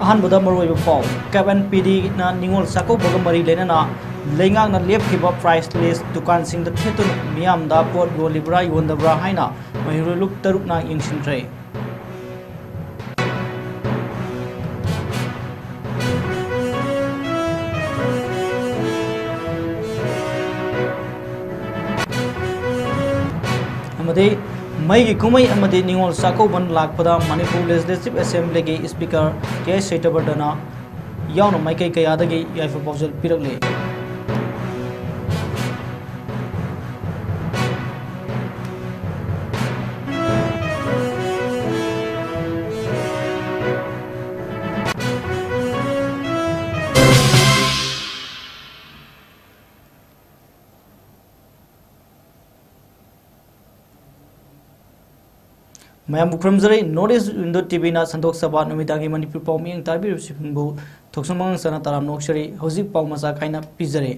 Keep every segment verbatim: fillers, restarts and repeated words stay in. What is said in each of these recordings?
ꯑꯍꯥꯟꯕꯗ ꯃꯔꯨꯑꯣꯏꯕ ꯄꯥꯎ꯫ ꯀꯦꯞ ꯑꯦꯟ ꯄꯤ ꯗꯤꯅ ꯅꯤꯉꯣꯜ ꯆꯥꯛꯀꯧꯕꯒ ꯃꯔꯤ ꯂꯩꯅꯅ ꯂꯩꯉꯥꯛꯅ ꯂꯦꯞꯈꯤꯕ price list ꯗꯨꯀꯥꯟꯁꯤꯡꯗ ꯊꯦꯠꯇꯨꯅ ꯃꯤꯌꯥꯝꯗ ꯄꯣꯠ ꯌꯣꯜꯂꯤꯕ꯭ꯔꯥ ꯌꯣꯟꯗꯕ꯭ꯔꯥ ꯍꯥꯏꯅ ꯃꯍꯩꯔꯣꯏ ꯂꯨꯞ ꯇꯔꯨꯛꯅ ꯌꯦꯡꯁꯤꯟꯈ꯭ꯔꯦ꯫ ꯑꯃꯗꯤ ꯃꯩꯒꯤ ꯀꯨꯝꯍꯩ ꯑꯃꯗꯤ ꯅꯤꯉꯣꯜ ꯆꯥꯛꯀꯧꯕ ꯂꯥꯛꯄꯗ ꯃꯅꯤꯄꯨꯔ Legislative Assemblyꯒꯤ Speaker ꯀꯦ ꯁꯇ꯭ꯌꯕ꯭ꯔꯇꯅ ꯌꯥꯎꯅ ꯃꯥꯏꯀꯩ ꯀꯌꯥꯗꯒꯤ ꯌꯥꯏꯐ ꯄꯥꯎꯖꯦꯜ ꯄꯤꯔꯛꯂꯤ꯫ ꯃꯌꯥꯝꯕꯨ ꯈꯨꯔꯨꯝꯖꯔꯤ꯫ North East Window ꯇꯤ ꯚꯤꯅ ꯁꯟꯗꯣꯛꯆꯕ ꯅꯨꯃꯤꯗꯥꯡꯒꯤ ꯃꯅꯤꯄꯨꯔ ꯄꯥꯎ ꯃꯤꯠꯌꯦꯡ ꯇꯥꯕꯤꯔꯤꯕꯁꯤꯡꯕꯨ ꯊꯣꯛꯁꯨꯝ ꯃꯉꯥꯡ ꯆꯅ ꯇꯔꯥꯝꯅ ꯑꯣꯛꯆꯔꯤ꯫ ꯍꯧꯖꯤꯛ ꯄꯥꯎ ꯃꯆꯥ ꯈꯥꯏꯅ ꯄꯤꯖꯔꯤ꯫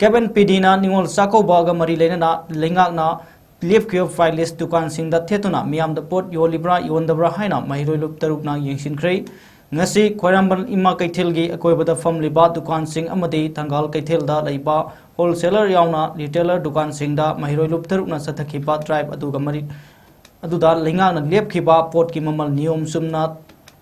ꯀꯦꯞ ꯑꯦꯟ ꯄꯤ ꯗꯤꯅ ꯅꯤꯉꯣꯜ ꯆꯥꯛꯀꯧꯕꯒ ꯃꯔꯤ ꯂꯩꯅꯅ ꯂꯩꯉꯥꯛꯅ ꯂꯦꯞꯈꯤꯕ price list ꯗꯨꯀꯥꯟꯁꯤꯡꯗ ꯊꯦꯠꯇꯨꯅ ꯃꯤꯌꯥꯝꯗ ꯄꯣꯠ ꯌꯣꯜꯂꯤꯕ꯭ꯔꯥ ꯌꯣꯟꯗꯕ꯭ꯔꯥ ꯍꯥꯏꯅ ꯃꯍꯩꯔꯣꯏ ꯂꯨꯞ ꯇꯔꯨꯛꯅ ꯌꯦꯡꯁꯤꯟꯈ꯭ꯔꯦ꯫ ꯉꯁꯤ ꯈ꯭ꯋꯥꯏꯔꯝꯕꯟ ꯏꯃꯥ ꯀꯩꯊꯦꯜꯒꯤ ꯑꯀꯣꯏꯕꯗ ꯐꯝꯂꯤꯕ ꯗꯨꯀꯥꯟꯁꯤꯡ ꯑꯃꯗꯤ ꯊꯪꯒꯥꯜ ꯀꯩꯊꯦꯜꯗ ꯂꯩꯕ wholesaler ꯌꯥꯎꯅ retailer ꯗꯨꯀꯥꯟꯁꯤꯡꯗ ꯃꯍꯩꯔꯣꯏ ꯂꯨꯞ ꯇꯔꯨꯛꯅ ꯆꯠꯊꯈꯤꯕ drive ꯑꯗꯨꯒ ꯃꯔꯤ ꯑꯗꯨꯗ ꯂꯩꯉꯥꯛꯅ ꯂꯦꯞꯈꯤꯕ ꯄꯣꯠꯀꯤ ꯃꯃꯜ ꯅꯤꯌꯣꯝ ꯆꯨꯝꯅ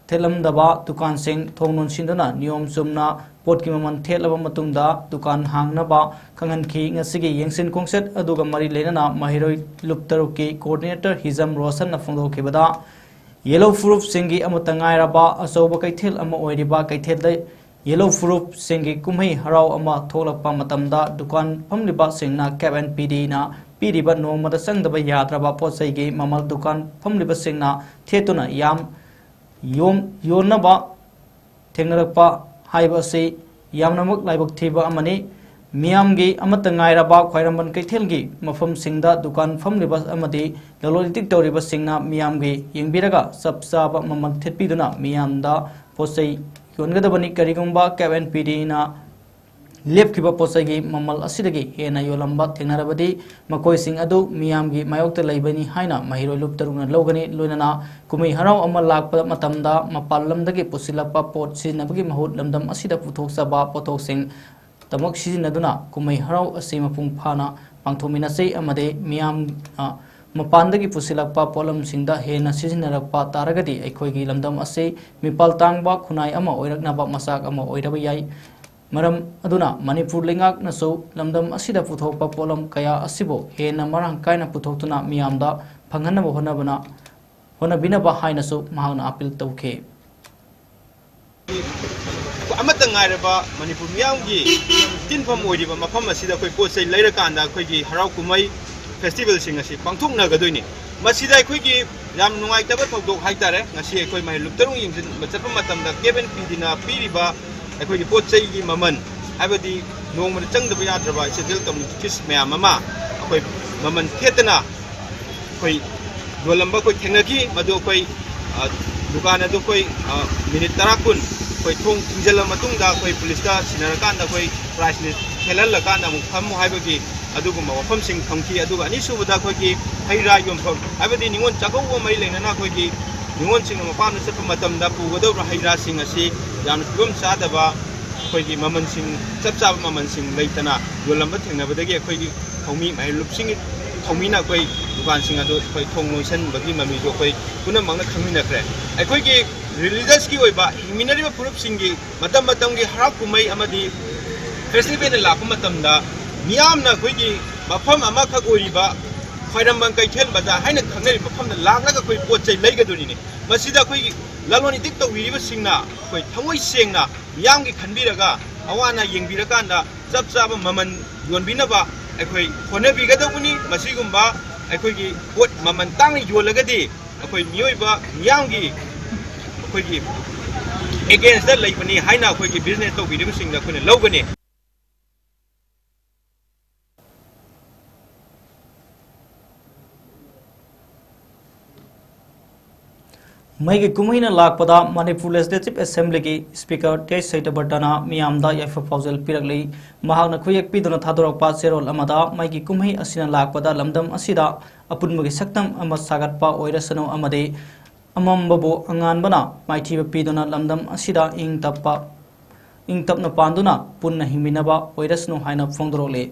ꯊꯦꯠꯂꯝꯗꯕ ꯗꯨꯀꯥꯟꯁꯤꯡ ꯊꯣꯡ ꯂꯣꯟꯁꯤꯟꯗꯨꯅ ꯅꯤꯌꯣꯝ ꯆꯨꯝꯅ ꯄꯣꯠꯀꯤ ꯃꯃꯜ ꯊꯦꯠꯂꯕ ꯃꯇꯨꯡꯗ ꯗꯨꯀꯥꯟ ꯍꯥꯡꯅꯕ ꯈꯪꯍꯟꯈꯤ꯫ ꯉꯁꯤꯒꯤ ꯌꯦꯡꯁꯤꯟ ꯈꯣꯡꯆꯠ ꯑꯗꯨꯒ ꯃꯔꯤ ꯂꯩꯅꯅ ꯃꯍꯩꯔꯣꯏ ꯂꯨꯞ ꯇꯔꯨꯛꯀꯤ coordinator ꯍꯤꯖꯝ ꯔꯣꯁꯟꯅ ꯐꯣꯡꯗꯣꯛꯈꯤꯕꯗ, ꯌꯦꯜꯍꯧ ꯐꯨꯔꯨꯞꯁꯤꯡꯒꯤ ꯑꯃꯠꯇ ꯉꯥꯏꯔꯕ ꯑꯆꯧꯕ ꯀꯩꯊꯦꯜ ꯑꯃ ꯑꯣꯏꯔꯤꯕ ꯀꯩꯊꯦꯜꯗ ꯌꯦꯜꯍꯧ ꯐꯨꯔꯨꯞꯁꯤꯡꯒꯤ ꯀꯨꯝꯍꯩ ꯍꯔꯥꯎ ꯑꯃ ꯊꯣꯛꯂꯛꯄ ꯃꯇꯝꯗ ꯗꯨꯀꯥꯟ ꯐꯝꯂꯤꯕꯁꯤꯡꯅ ꯀꯦꯞ ꯑꯦꯟ ꯄꯤ ꯗꯤꯅ ꯄꯤꯔꯤꯕ ꯅꯣꯡꯃꯗ ꯆꯪꯗꯕ ꯌꯥꯗ꯭ꯔꯕ ꯄꯣꯠ ꯆꯩꯒꯤ ꯃꯃꯜ ꯗꯨꯀꯥꯟ ꯐꯝꯂꯤꯕꯁꯤꯡꯅ ꯊꯦꯠꯇꯨꯅ ꯌꯥꯝ ꯌꯣꯟ-, ꯌꯣꯟꯅꯕ ꯊꯦꯡꯅꯔꯛꯄ ꯍꯥꯏꯕ ꯑꯁꯤ ꯌꯥꯝꯅꯃꯛ ꯂꯥꯏꯕꯛ ꯊꯤꯕ ꯑꯃꯅꯤ꯫ ꯃꯤꯌꯥꯝꯒꯤ ꯑꯃꯠꯇ ꯉꯥꯏꯔꯕ ꯈ꯭ꯋꯥꯏꯔꯝꯕꯟ ꯀꯩꯊꯦꯜꯒꯤ ꯃꯐꯝꯁꯤꯡꯗ ꯗꯨꯀꯥꯟ ꯐꯝꯂꯤꯕ ꯑꯃꯗꯤ ꯂꯂꯣꯟ ꯏꯇꯤꯛ ꯇꯧꯔꯤꯕꯁꯤꯡꯅ ꯃꯤꯌꯥꯝꯒꯤ ꯌꯦꯡꯕꯤꯔꯒ ꯆꯞ ꯆꯥꯕ ꯃꯃꯜ ꯊꯦꯠꯄꯤꯗꯨꯅ ꯃꯤꯌꯥꯝꯗ ꯄꯣꯠ ꯆꯩ ꯌꯣꯟꯒꯗꯕꯅꯤ꯫ ꯀꯔꯤꯒꯨꯝꯕ ꯀꯦꯞ ꯑꯦꯟ ꯄꯤ ꯗꯤꯅ ꯂꯦꯞꯈꯤꯕ ꯄꯣꯠꯆꯩꯒꯤ ꯃꯃꯜ ꯑꯁꯤꯗꯒꯤ ꯍꯦꯟꯅ ꯌꯣꯜꯂꯝꯕ ꯊꯦꯡꯅꯔꯕꯗꯤ ꯃꯈꯣꯏꯁꯤꯡ ꯑꯗꯨ ꯃꯤꯌꯥꯝꯒꯤ ꯃꯥꯌꯣꯛꯇ ꯂꯩꯕꯅꯤ ꯍꯥꯏꯅ ꯃꯍꯩꯔꯣꯏ ꯂꯨꯞ ꯇꯔꯨꯛꯅ ꯂꯧꯒꯅꯤ꯫ ꯂꯣꯏꯅꯅ ꯀꯨꯝꯍꯩ ꯍꯔꯥꯎ ꯑꯃ ꯂꯥꯛꯄ ꯃꯇꯝꯗ ꯃꯄꯥꯟ ꯂꯝꯗꯒꯤ ꯄꯨꯁꯤꯜꯂꯛꯄ ꯄꯣꯠ ꯁꯤꯖꯤꯟꯅꯕꯒꯤ ꯃꯍꯨꯠ ꯂꯝꯗꯝ ꯑꯁꯤꯗ ꯄꯨꯊꯣꯛꯆꯕ ꯄꯣꯠꯊꯣꯛꯁꯤꯡ ꯗꯃꯛ ꯁꯤꯖꯤꯟꯅꯗꯨꯅ ꯀꯨꯝꯍꯩ ꯍꯔꯥꯎ ꯑꯁꯤ ꯃꯄꯨꯡ ꯐꯥꯅ ꯄꯥꯡꯊꯣꯛꯃꯤꯟꯅꯁꯤ ꯑꯃꯗꯤ ꯃꯤꯌꯥꯝ, ꯑ, ꯃꯄꯥꯟꯗꯒꯤ ꯄꯨꯁꯤꯜꯂꯛꯄ ꯄꯣꯠꯂꯝꯁꯤꯡꯗ ꯍꯦꯟꯅ ꯁꯤꯖꯤꯟꯅꯔꯛꯄ ꯇꯥꯔꯒꯗꯤ ꯑꯩꯈꯣꯏꯒꯤ ꯂꯝꯗꯝ ꯑꯁꯤ ꯃꯤꯄꯥꯜ ꯇꯥꯡꯕ ꯈꯨꯟꯅꯥꯏ ꯑꯃ ꯑꯣꯏꯔꯛꯅꯕ ꯃꯆꯥꯛ ꯑꯃ ꯑꯣꯏꯔꯕ ꯌꯥꯏ꯫ ꯃꯔꯝ ꯑꯗꯨꯅ ꯃꯅꯤꯄꯨꯔ ꯂꯩꯉꯥꯛꯅꯁꯨ ꯂꯝꯗꯝ ꯑꯁꯤꯗ ꯄꯨꯊꯣꯛꯄ ꯄꯣꯠꯂꯝ ꯀꯌꯥ ꯑꯁꯤꯕꯨ ꯍꯦꯟꯅ ꯃꯔꯥꯡ ꯀꯥꯏꯅ ꯄꯨꯊꯣꯛꯇꯨꯅ ꯃꯤꯌꯥꯝꯗ ꯐꯪꯍꯟꯅꯕ ꯍꯣꯠꯅꯕꯅ, ꯍꯣꯠꯅꯕꯤꯅꯕ ꯍꯥꯏꯅꯁꯨ ꯃꯍꯥꯛꯅ ꯑꯥꯄꯤꯜ ꯇꯧꯈꯤ꯫ ꯑꯃꯠꯇ ꯉꯥꯏꯔꯕ ꯃꯅꯤꯄꯨꯔ ꯃꯤꯌꯥꯝꯒꯤ ꯇꯤꯟꯐꯝ ꯑꯣꯏꯔꯤꯕ ꯃꯐꯝ ꯑꯁꯤꯗ ꯑꯩꯈꯣꯏ ꯄꯣꯠ ꯆꯩ ꯂꯩꯔꯀꯥꯟꯗ ꯑꯩꯈꯣꯏꯒꯤ ꯍꯔꯥꯎ ꯀꯨꯝꯍꯩ ꯐꯦꯁꯇꯤꯚꯦꯜꯁꯤꯡ ꯑꯁꯤ ꯄꯥꯡꯊꯣꯛꯅꯒꯗꯣꯏꯅꯤ꯫ ꯃꯁꯤꯗ ꯑꯩꯈꯣꯏꯒꯤ ꯌꯥꯝ ꯅꯨꯡꯉꯥꯏꯇꯕ ꯊꯧꯗꯣꯛ ꯍꯥꯏꯇꯥꯔꯦ, ꯉꯁꯤ ꯑꯩꯈꯣꯏ ꯃꯍꯩ ꯂꯨꯞ ꯇꯔꯨꯛ ꯌꯦꯡꯁꯤꯟꯕ ꯆꯠꯄ ꯃꯇꯝꯗ ꯀꯦꯞ ꯑꯦꯟ ꯄꯤ ꯗꯤꯅ ꯄꯤꯔꯤꯕ ꯑꯩꯈꯣꯏꯒꯤ ꯄꯣꯠ ꯆꯩꯒꯤ ꯃꯃꯜ, ꯍꯥꯏꯕꯗꯤ ꯅꯣꯡꯃꯗ ꯆꯪꯗꯕ ꯌꯥꯗ꯭ꯔꯕ essential commodities ꯃꯌꯥꯝ ꯑꯃ ꯑꯩꯈꯣꯏ ꯃꯃꯜ ꯊꯦꯠꯇꯅ ꯑꯩꯈꯣꯏ ꯌꯣꯜꯂꯝꯕ ꯑꯩꯈꯣꯏ ꯊꯦꯡꯅꯈꯤ꯫ ꯃꯗꯨ ꯑꯩꯈꯣꯏ, ꯑ, ꯗꯨꯀꯥꯟ ꯑꯗꯨ ꯑꯩꯈꯣꯏ, ꯑ, ꯃꯤꯅꯤꯠ ꯇꯔꯥ ꯀꯨꯟ ꯑꯩꯈꯣꯏ ꯊꯣꯡ ꯊꯤꯡꯖꯤꯜꯂ ꯃꯇꯨꯡꯗ ꯑꯩꯈꯣꯏ ꯄꯨꯂꯤꯁꯇ ꯁꯤꯟꯅꯔꯀꯥꯟꯗ ꯑꯩꯈꯣꯏ price list ꯊꯦꯜꯍꯜꯂꯀꯥꯟꯗ ꯑꯃꯨꯛ ꯐꯝꯃꯨ ꯍꯥꯏꯕꯒꯤ ꯑꯗꯨꯒꯨꯝꯕ ꯋꯥꯐꯝꯁꯤꯡ ꯊꯝꯈꯤ꯫ ꯑꯗꯨꯒ ꯑꯅꯤꯁꯨꯕꯗ ꯑꯩꯈꯣꯏꯒꯤ ꯍꯩ ꯔꯥ ꯌꯣꯟꯐꯝ, ꯍꯥꯏꯕꯗꯤ ꯅꯤꯉꯣꯜ ꯆꯥꯛꯀꯧꯕ ꯃꯔꯤ ꯂꯩꯅꯅ ꯑꯩꯈꯣꯏꯒꯤ ꯅꯤꯉꯣꯜꯁꯤꯡꯅ ꯃꯄꯥꯝꯗ ꯆꯠꯄ ꯃꯇꯝꯗ ꯄꯨꯒꯗꯧꯔꯤꯕ ꯍꯩ ꯔꯥꯁꯤꯡ ꯑꯁꯤ ꯌꯥꯝꯅ ꯐꯤꯕꯝ ꯆꯥꯗꯕ, ꯑꯩꯈꯣꯏꯒꯤ ꯃꯃꯜꯁꯤꯡ, ꯆꯞ ꯆꯥꯕ ꯃꯃꯜꯁꯤꯡ ꯂꯩꯇꯅ ꯌꯣꯜꯂꯝꯕ ꯊꯦꯡꯅꯕꯗꯒꯤ ꯑꯩꯈꯣꯏꯒꯤ ꯊꯧꯃꯤ, ꯃꯍꯩ ꯂꯨꯞꯁꯤꯡꯒꯤ ꯊꯧꯃꯤꯅ ꯑꯩꯈꯣꯏ ꯗꯨꯀꯥꯟꯁꯤꯡ ꯑꯗꯨ ꯑꯩꯈꯣꯏ ꯊꯣꯡ ꯂꯣꯟꯁꯤꯟꯕꯒꯤ ꯃꯃꯤꯗꯨ ꯑꯩꯈꯣꯏ ꯄꯨꯝꯅꯃꯛꯅ ꯈꯪꯃꯤꯟꯅꯈ꯭ꯔꯦ꯫ ꯑꯩꯈꯣꯏꯒꯤ ꯔꯤꯂꯤꯖꯁꯀꯤ ꯑꯣꯏꯕ ꯍꯤꯡꯃꯤꯟꯅꯔꯤꯕ ꯐꯨꯔꯨꯞꯁꯤꯡꯒꯤ ꯃꯇꯝ ꯃꯇꯝꯒꯤ ꯍꯔꯥꯎ ꯀꯨꯝꯍꯩ ꯑꯃꯗꯤ ꯐꯦꯁꯇꯤꯚꯦꯜꯅ ꯂꯥꯛꯄ ꯃꯇꯝꯗ ꯃꯤꯌꯥꯝꯅ ꯑꯩꯈꯣꯏꯒꯤ ꯃꯐꯝ ꯑꯃꯈꯛ ꯑꯣꯏꯔꯤꯕ ꯈ꯭ꯋꯥꯏꯔꯝꯕꯟ ꯀꯩꯊꯦꯜ ꯕꯖꯥꯔ ꯍꯥꯏꯅ ꯈꯪꯅꯔꯤꯕ ꯃꯐꯝꯗ ꯂꯥꯛꯂꯒ ꯑꯩꯈꯣꯏ ꯄꯣꯠ ꯆꯩ ꯂꯩꯒꯗꯣꯏꯅꯤꯅꯦ꯫ ꯃꯁꯤꯗ ꯑꯩꯈꯣꯏꯒꯤ ꯂꯂꯣꯟ ꯏꯇꯤꯛ ꯇꯧꯕꯤꯔꯤꯕꯁꯤꯡꯅ ꯑꯩꯈꯣꯏ ꯊꯃꯣꯏ ꯁꯦꯡꯅ ꯃꯤꯌꯥꯝꯒꯤ ꯈꯟꯕꯤꯔꯒ ꯑꯋꯥ ꯑꯅꯥ ꯌꯦꯡꯕꯤꯔꯀꯥꯟꯗ ꯆꯞ ꯆꯥꯕ ꯃꯃꯜ ꯌꯣꯟꯕꯤꯅꯕ ꯑꯩꯈꯣꯏ ꯍꯣꯠꯅꯕꯤꯒꯗꯧꯕꯅꯤ꯫ ꯃꯁꯤꯒꯨꯝꯕ ꯑꯩꯈꯣꯏꯒꯤ ꯄꯣꯠ ꯃꯃꯜ ꯇꯥꯡꯅ ꯌꯣꯜꯂꯒꯗꯤ ꯑꯩꯈꯣꯏ ꯃꯤꯑꯣꯏꯕ ꯃꯤꯌꯥꯝꯒꯤ ꯑꯩꯈꯣꯏꯒꯤ against ꯂꯩꯕꯅꯤ ꯍꯥꯏꯅ ꯑꯩꯈꯣꯏꯒꯤ business ꯇꯧꯕꯤꯔꯤꯕꯁꯤꯡꯗ ꯑꯩꯈꯣꯏꯅ ꯂꯧꯒꯅꯤ꯫ ꯃꯩꯒꯤ ꯀꯨꯝꯍꯩꯅ ꯂꯥꯛꯄꯗ ꯃꯅꯤꯄꯨꯔ ꯂꯦꯖꯤꯁꯂꯦꯇꯤꯚ ꯑꯦꯁꯦꯝꯕ꯭ꯂꯤꯒꯤ ꯁ꯭ꯄꯤꯀꯔ ꯇꯦꯖ ꯁꯩꯇꯕꯔꯇꯅ ꯃꯤꯌꯥꯝꯗ ꯌꯥꯏꯐ ꯄꯥꯎꯖꯦꯜ ꯄꯤꯔꯛꯂꯤ꯫ ꯃꯍꯥꯛꯅ ꯈꯨꯌꯦꯛ ꯄꯤꯗꯨꯅ ꯊꯥꯗꯣꯔꯛꯄ ꯆꯦꯔꯣꯜ ꯑꯃꯗ ꯃꯩꯒꯤ ꯀꯨꯝꯍꯩ ꯑꯁꯤꯅ ꯂꯥꯛꯄꯗ ꯂꯝꯗꯝ ꯑꯁꯤꯗ ꯑꯄꯨꯟꯕꯒꯤ ꯁꯛꯇꯝ ꯑꯃ ꯁꯥꯒꯠꯄ ꯑꯣꯏꯔꯁꯅꯨ ꯑꯃꯗꯤ ꯑꯃꯝꯕꯕꯨ ꯑꯉꯥꯟꯕꯅ ꯃꯥꯏꯊꯤꯕ ꯄꯤꯗꯨꯅ ꯂꯝꯗꯝ ꯑꯁꯤꯗ ꯏꯪ ꯇꯞꯄ, ꯏꯪ ꯇꯞꯅ ꯄꯥꯟꯗꯨꯅ ꯄꯨꯟꯅ ꯍꯤꯡꯃꯤꯟꯅꯕ ꯑꯣꯏꯔꯁꯅꯨ ꯍꯥꯏꯅ ꯐꯣꯡꯗꯣꯔꯛꯂꯤ꯫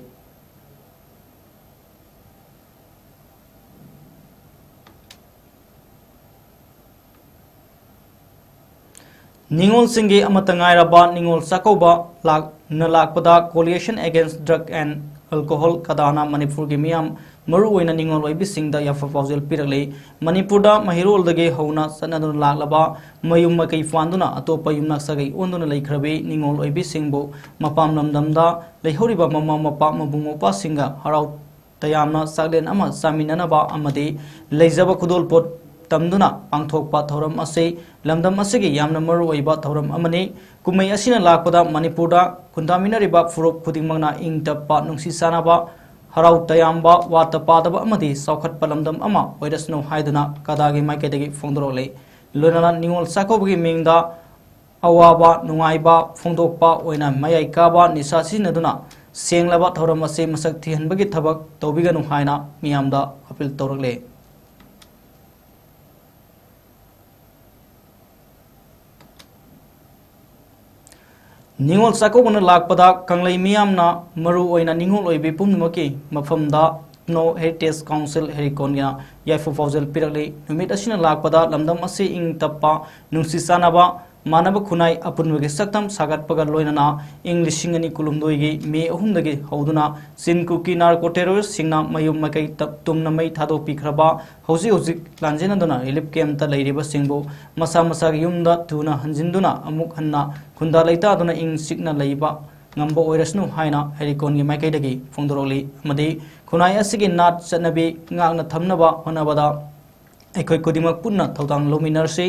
ꯅꯤꯉꯣꯜꯁꯤꯡꯒꯤ ꯑꯃꯠꯇ ꯉꯥꯏꯔꯕ ꯅꯤꯉꯣꯜ ꯆꯥꯛꯀꯧꯕ ꯂꯥꯛ-, ꯅ ꯂꯥꯛꯄꯗ Coalition Against Drug and Alcohol, ꯀꯗꯥꯅ ꯃꯅꯤꯄꯨꯔꯒꯤ ꯃꯤꯌꯥꯝ, ꯃꯔꯨꯑꯣꯏꯅ ꯅꯤꯉꯣꯜ ꯑꯣꯏꯕꯤꯁꯤꯡꯗ ꯌꯥꯏꯐ ꯄꯥꯎꯖꯦꯜ ꯄꯤꯔꯛꯂꯤ꯫ ꯃꯅꯤꯄꯨꯔꯗ ꯃꯩꯔꯣꯜꯗꯒꯤ ꯍꯧꯅ ꯆꯠꯅꯗꯨꯅ ꯂꯥꯛꯂꯕ ꯃꯌꯨꯝ ꯃꯀꯩ ꯄꯥꯟꯗꯨꯅ ꯑꯇꯣꯞꯄ ꯌꯨꯝꯅꯥꯛ ꯁꯥꯒꯩ ꯑꯣꯟꯗꯨꯅ ꯂꯩꯈ꯭ꯔꯕꯤ ꯅꯤꯉꯣꯜ ꯑꯣꯏꯕꯤꯁꯤꯡꯕꯨ ꯃꯄꯥꯝ ꯂꯝꯗꯝꯗ ꯂꯩꯍꯧꯔꯤꯕ ꯃꯃꯥ ꯃꯄꯥ, ꯃꯕꯨꯡ ꯃꯧꯄ꯭ꯋꯥꯁꯤꯡꯒ ꯍꯔꯥꯎ ꯇꯌꯥꯝꯅ ꯆꯥꯛꯂꯦꯟ ꯑꯃ ꯆꯥꯃꯤꯟꯅꯅꯕ ꯑꯃꯗꯤ ꯂꯩꯖꯕ ꯈꯨꯗꯣꯜꯄꯣꯠ ꯇꯝꯗꯨꯅ ꯄꯥꯡꯊꯣꯛꯄ ꯊꯧꯔꯝ ꯑꯁꯤ ꯂꯝꯗꯝ ꯑꯁꯤꯒꯤ ꯌꯥꯝꯅ ꯃꯔꯨꯑꯣꯏꯕ ꯊꯧꯔꯝ ꯑꯃꯅꯤ꯫ ꯀꯨꯝꯍꯩ ꯑꯁꯤꯅ ꯂꯥꯛꯄꯗ ꯃꯅꯤꯄꯨꯔꯗ ꯈꯨꯟꯗꯥꯃꯤꯟꯅꯔꯤꯕ ꯐꯨꯔꯨꯞ ꯈꯨꯗꯤꯡꯃꯛꯅ ꯏꯪ ꯇꯞꯄ, ꯅꯨꯡꯁꯤ ꯆꯥꯟꯅꯕ, ꯍꯔꯥꯎ ꯇꯌꯥꯝꯕ, ꯋꯥꯠꯇ ꯄꯥꯗꯕ ꯑꯃꯗꯤ ꯆꯥꯎꯈꯠꯄ ꯂꯝꯗꯝ ꯑꯃ ꯑꯣꯏꯔꯁꯅꯨ ꯍꯥꯏꯗꯨꯅ ꯀꯗꯥꯒꯤ ꯃꯥꯏꯀꯩꯗꯒꯤ ꯐꯣꯡꯗꯣꯔꯛꯂꯤ꯫ ꯂꯣꯏꯅꯅ ꯅꯤꯉꯣꯜ ꯆꯥꯛꯀꯧꯕꯒꯤ ꯃꯤꯡꯗ ꯑꯋꯥꯕ ꯅꯨꯡꯉꯥꯏꯕ ꯐꯣꯡꯗꯣꯛꯄ ꯑꯣꯏꯅ ꯃꯌꯥꯏ ꯀꯥꯕ ꯅꯤꯁꯥ ꯁꯤꯖꯤꯟꯅꯗꯨꯅ ꯁꯦꯡꯂꯕ ꯊꯧꯔꯝ ꯑꯁꯤ ꯃꯁꯛ ꯊꯤꯍꯟꯕꯒꯤ ꯊꯕꯛ ꯇꯧꯕꯤꯒꯅꯨ ꯍꯥꯏꯅ ꯃꯤꯌꯥꯝꯗ ꯑꯄꯤꯜ ꯇꯧꯔꯛꯂꯦ꯫ ꯅꯤꯉꯣꯜ ꯆꯥꯛꯀꯧꯕꯅ ꯂꯥꯛꯄꯗ ꯀꯪꯂꯩ ꯃꯤꯌꯥꯝꯅ, ꯃꯔꯨ ꯑꯣꯏꯅ ꯅꯤꯉꯣꯜ ꯑꯣꯏꯕꯤ ꯄꯨꯝꯅꯃꯛꯀꯤ ꯃꯐꯝꯗ ꯏꯊꯅꯣ ꯍꯦꯔꯤꯇꯦꯖ ꯀꯥꯎꯟꯁꯤꯜ ꯍꯦꯔꯤꯀꯣꯟꯒꯤꯅ ꯌꯥꯏꯐ ꯄꯥꯎꯖꯦꯜ ꯄꯤꯔꯛꯂꯤ꯫ ꯅꯨꯃꯤꯠ ꯑꯁꯤꯅ ꯂꯥꯛꯄꯗ ꯂꯝꯗꯝ ꯑꯁꯤ ꯏꯪ ꯇꯞꯄ, ꯅꯨꯡꯁꯤ ꯆꯥꯟꯅꯕ, ꯃꯥꯟꯅꯕ ꯈꯨꯟꯅꯥꯏ ꯑꯄꯨꯟꯕꯒꯤ ꯁꯛꯇꯝ ꯁꯥꯒꯠꯄꯒ ꯂꯣꯏꯅꯅ ꯏꯪ ꯂꯤꯁꯤꯡ ꯑꯅꯤ ꯀꯨꯟꯍꯨꯝꯗꯣꯏꯒꯤ ꯃꯦ ꯑꯍꯨꯝꯗꯒꯤ ꯍꯧꯗꯨꯅ ꯆꯤꯟ ꯀꯨꯀꯤ ꯅꯥꯔꯀꯣ ꯇꯦꯔꯣꯔꯤꯁꯁꯤꯡꯅ ꯃꯌꯨꯝ ꯃꯀꯩ ꯇꯞ-, ꯇꯨꯝꯅ ꯃꯩ ꯊꯥꯗꯣꯛꯄꯤꯈ꯭ꯔꯕ, ꯍꯧꯖꯤꯛ ꯍꯧꯖꯤꯛ ꯂꯥꯟꯖꯦꯟꯅꯗꯨꯅ ꯔꯤꯂꯤꯐ ꯀꯦꯝꯞꯇ ꯂꯩꯔꯤꯕꯁꯤꯡꯕꯨ ꯃꯁꯥ ꯃꯁꯥꯒꯤ ꯌꯨꯝꯗ ꯊꯨꯅ ꯍꯟꯖꯤꯟꯗꯨꯅ ꯑꯃꯨꯛ ꯍꯟꯅ ꯈꯨꯟꯗꯥ ꯂꯩꯇꯥꯗꯨꯅ ꯏꯪ ꯆꯤꯛꯅ ꯂꯩꯕ ꯉꯝꯕ ꯑꯣꯏꯔꯁꯅꯨ ꯍꯥꯏꯅ ꯍꯦꯔꯤꯀꯣꯟꯒꯤ ꯃꯥꯏꯀꯩꯗꯒꯤ ꯐꯣꯡꯗꯣꯔꯛꯂꯤ꯫ ꯑꯃꯗꯤ ꯈꯨꯟꯅꯥꯏ ꯑꯁꯤꯒꯤ ꯅꯥꯠ ꯆꯠꯅꯕꯤ ꯉꯥꯛꯅ ꯊꯝꯅꯕ ꯍꯣꯠꯅꯕꯗ ꯑꯩꯈꯣꯏ ꯈꯨꯗꯤꯡꯃꯛ ꯄꯨꯟꯅ ꯊꯧꯗꯥꯡ ꯂꯧꯃꯤꯟꯅꯔꯁꯤ꯫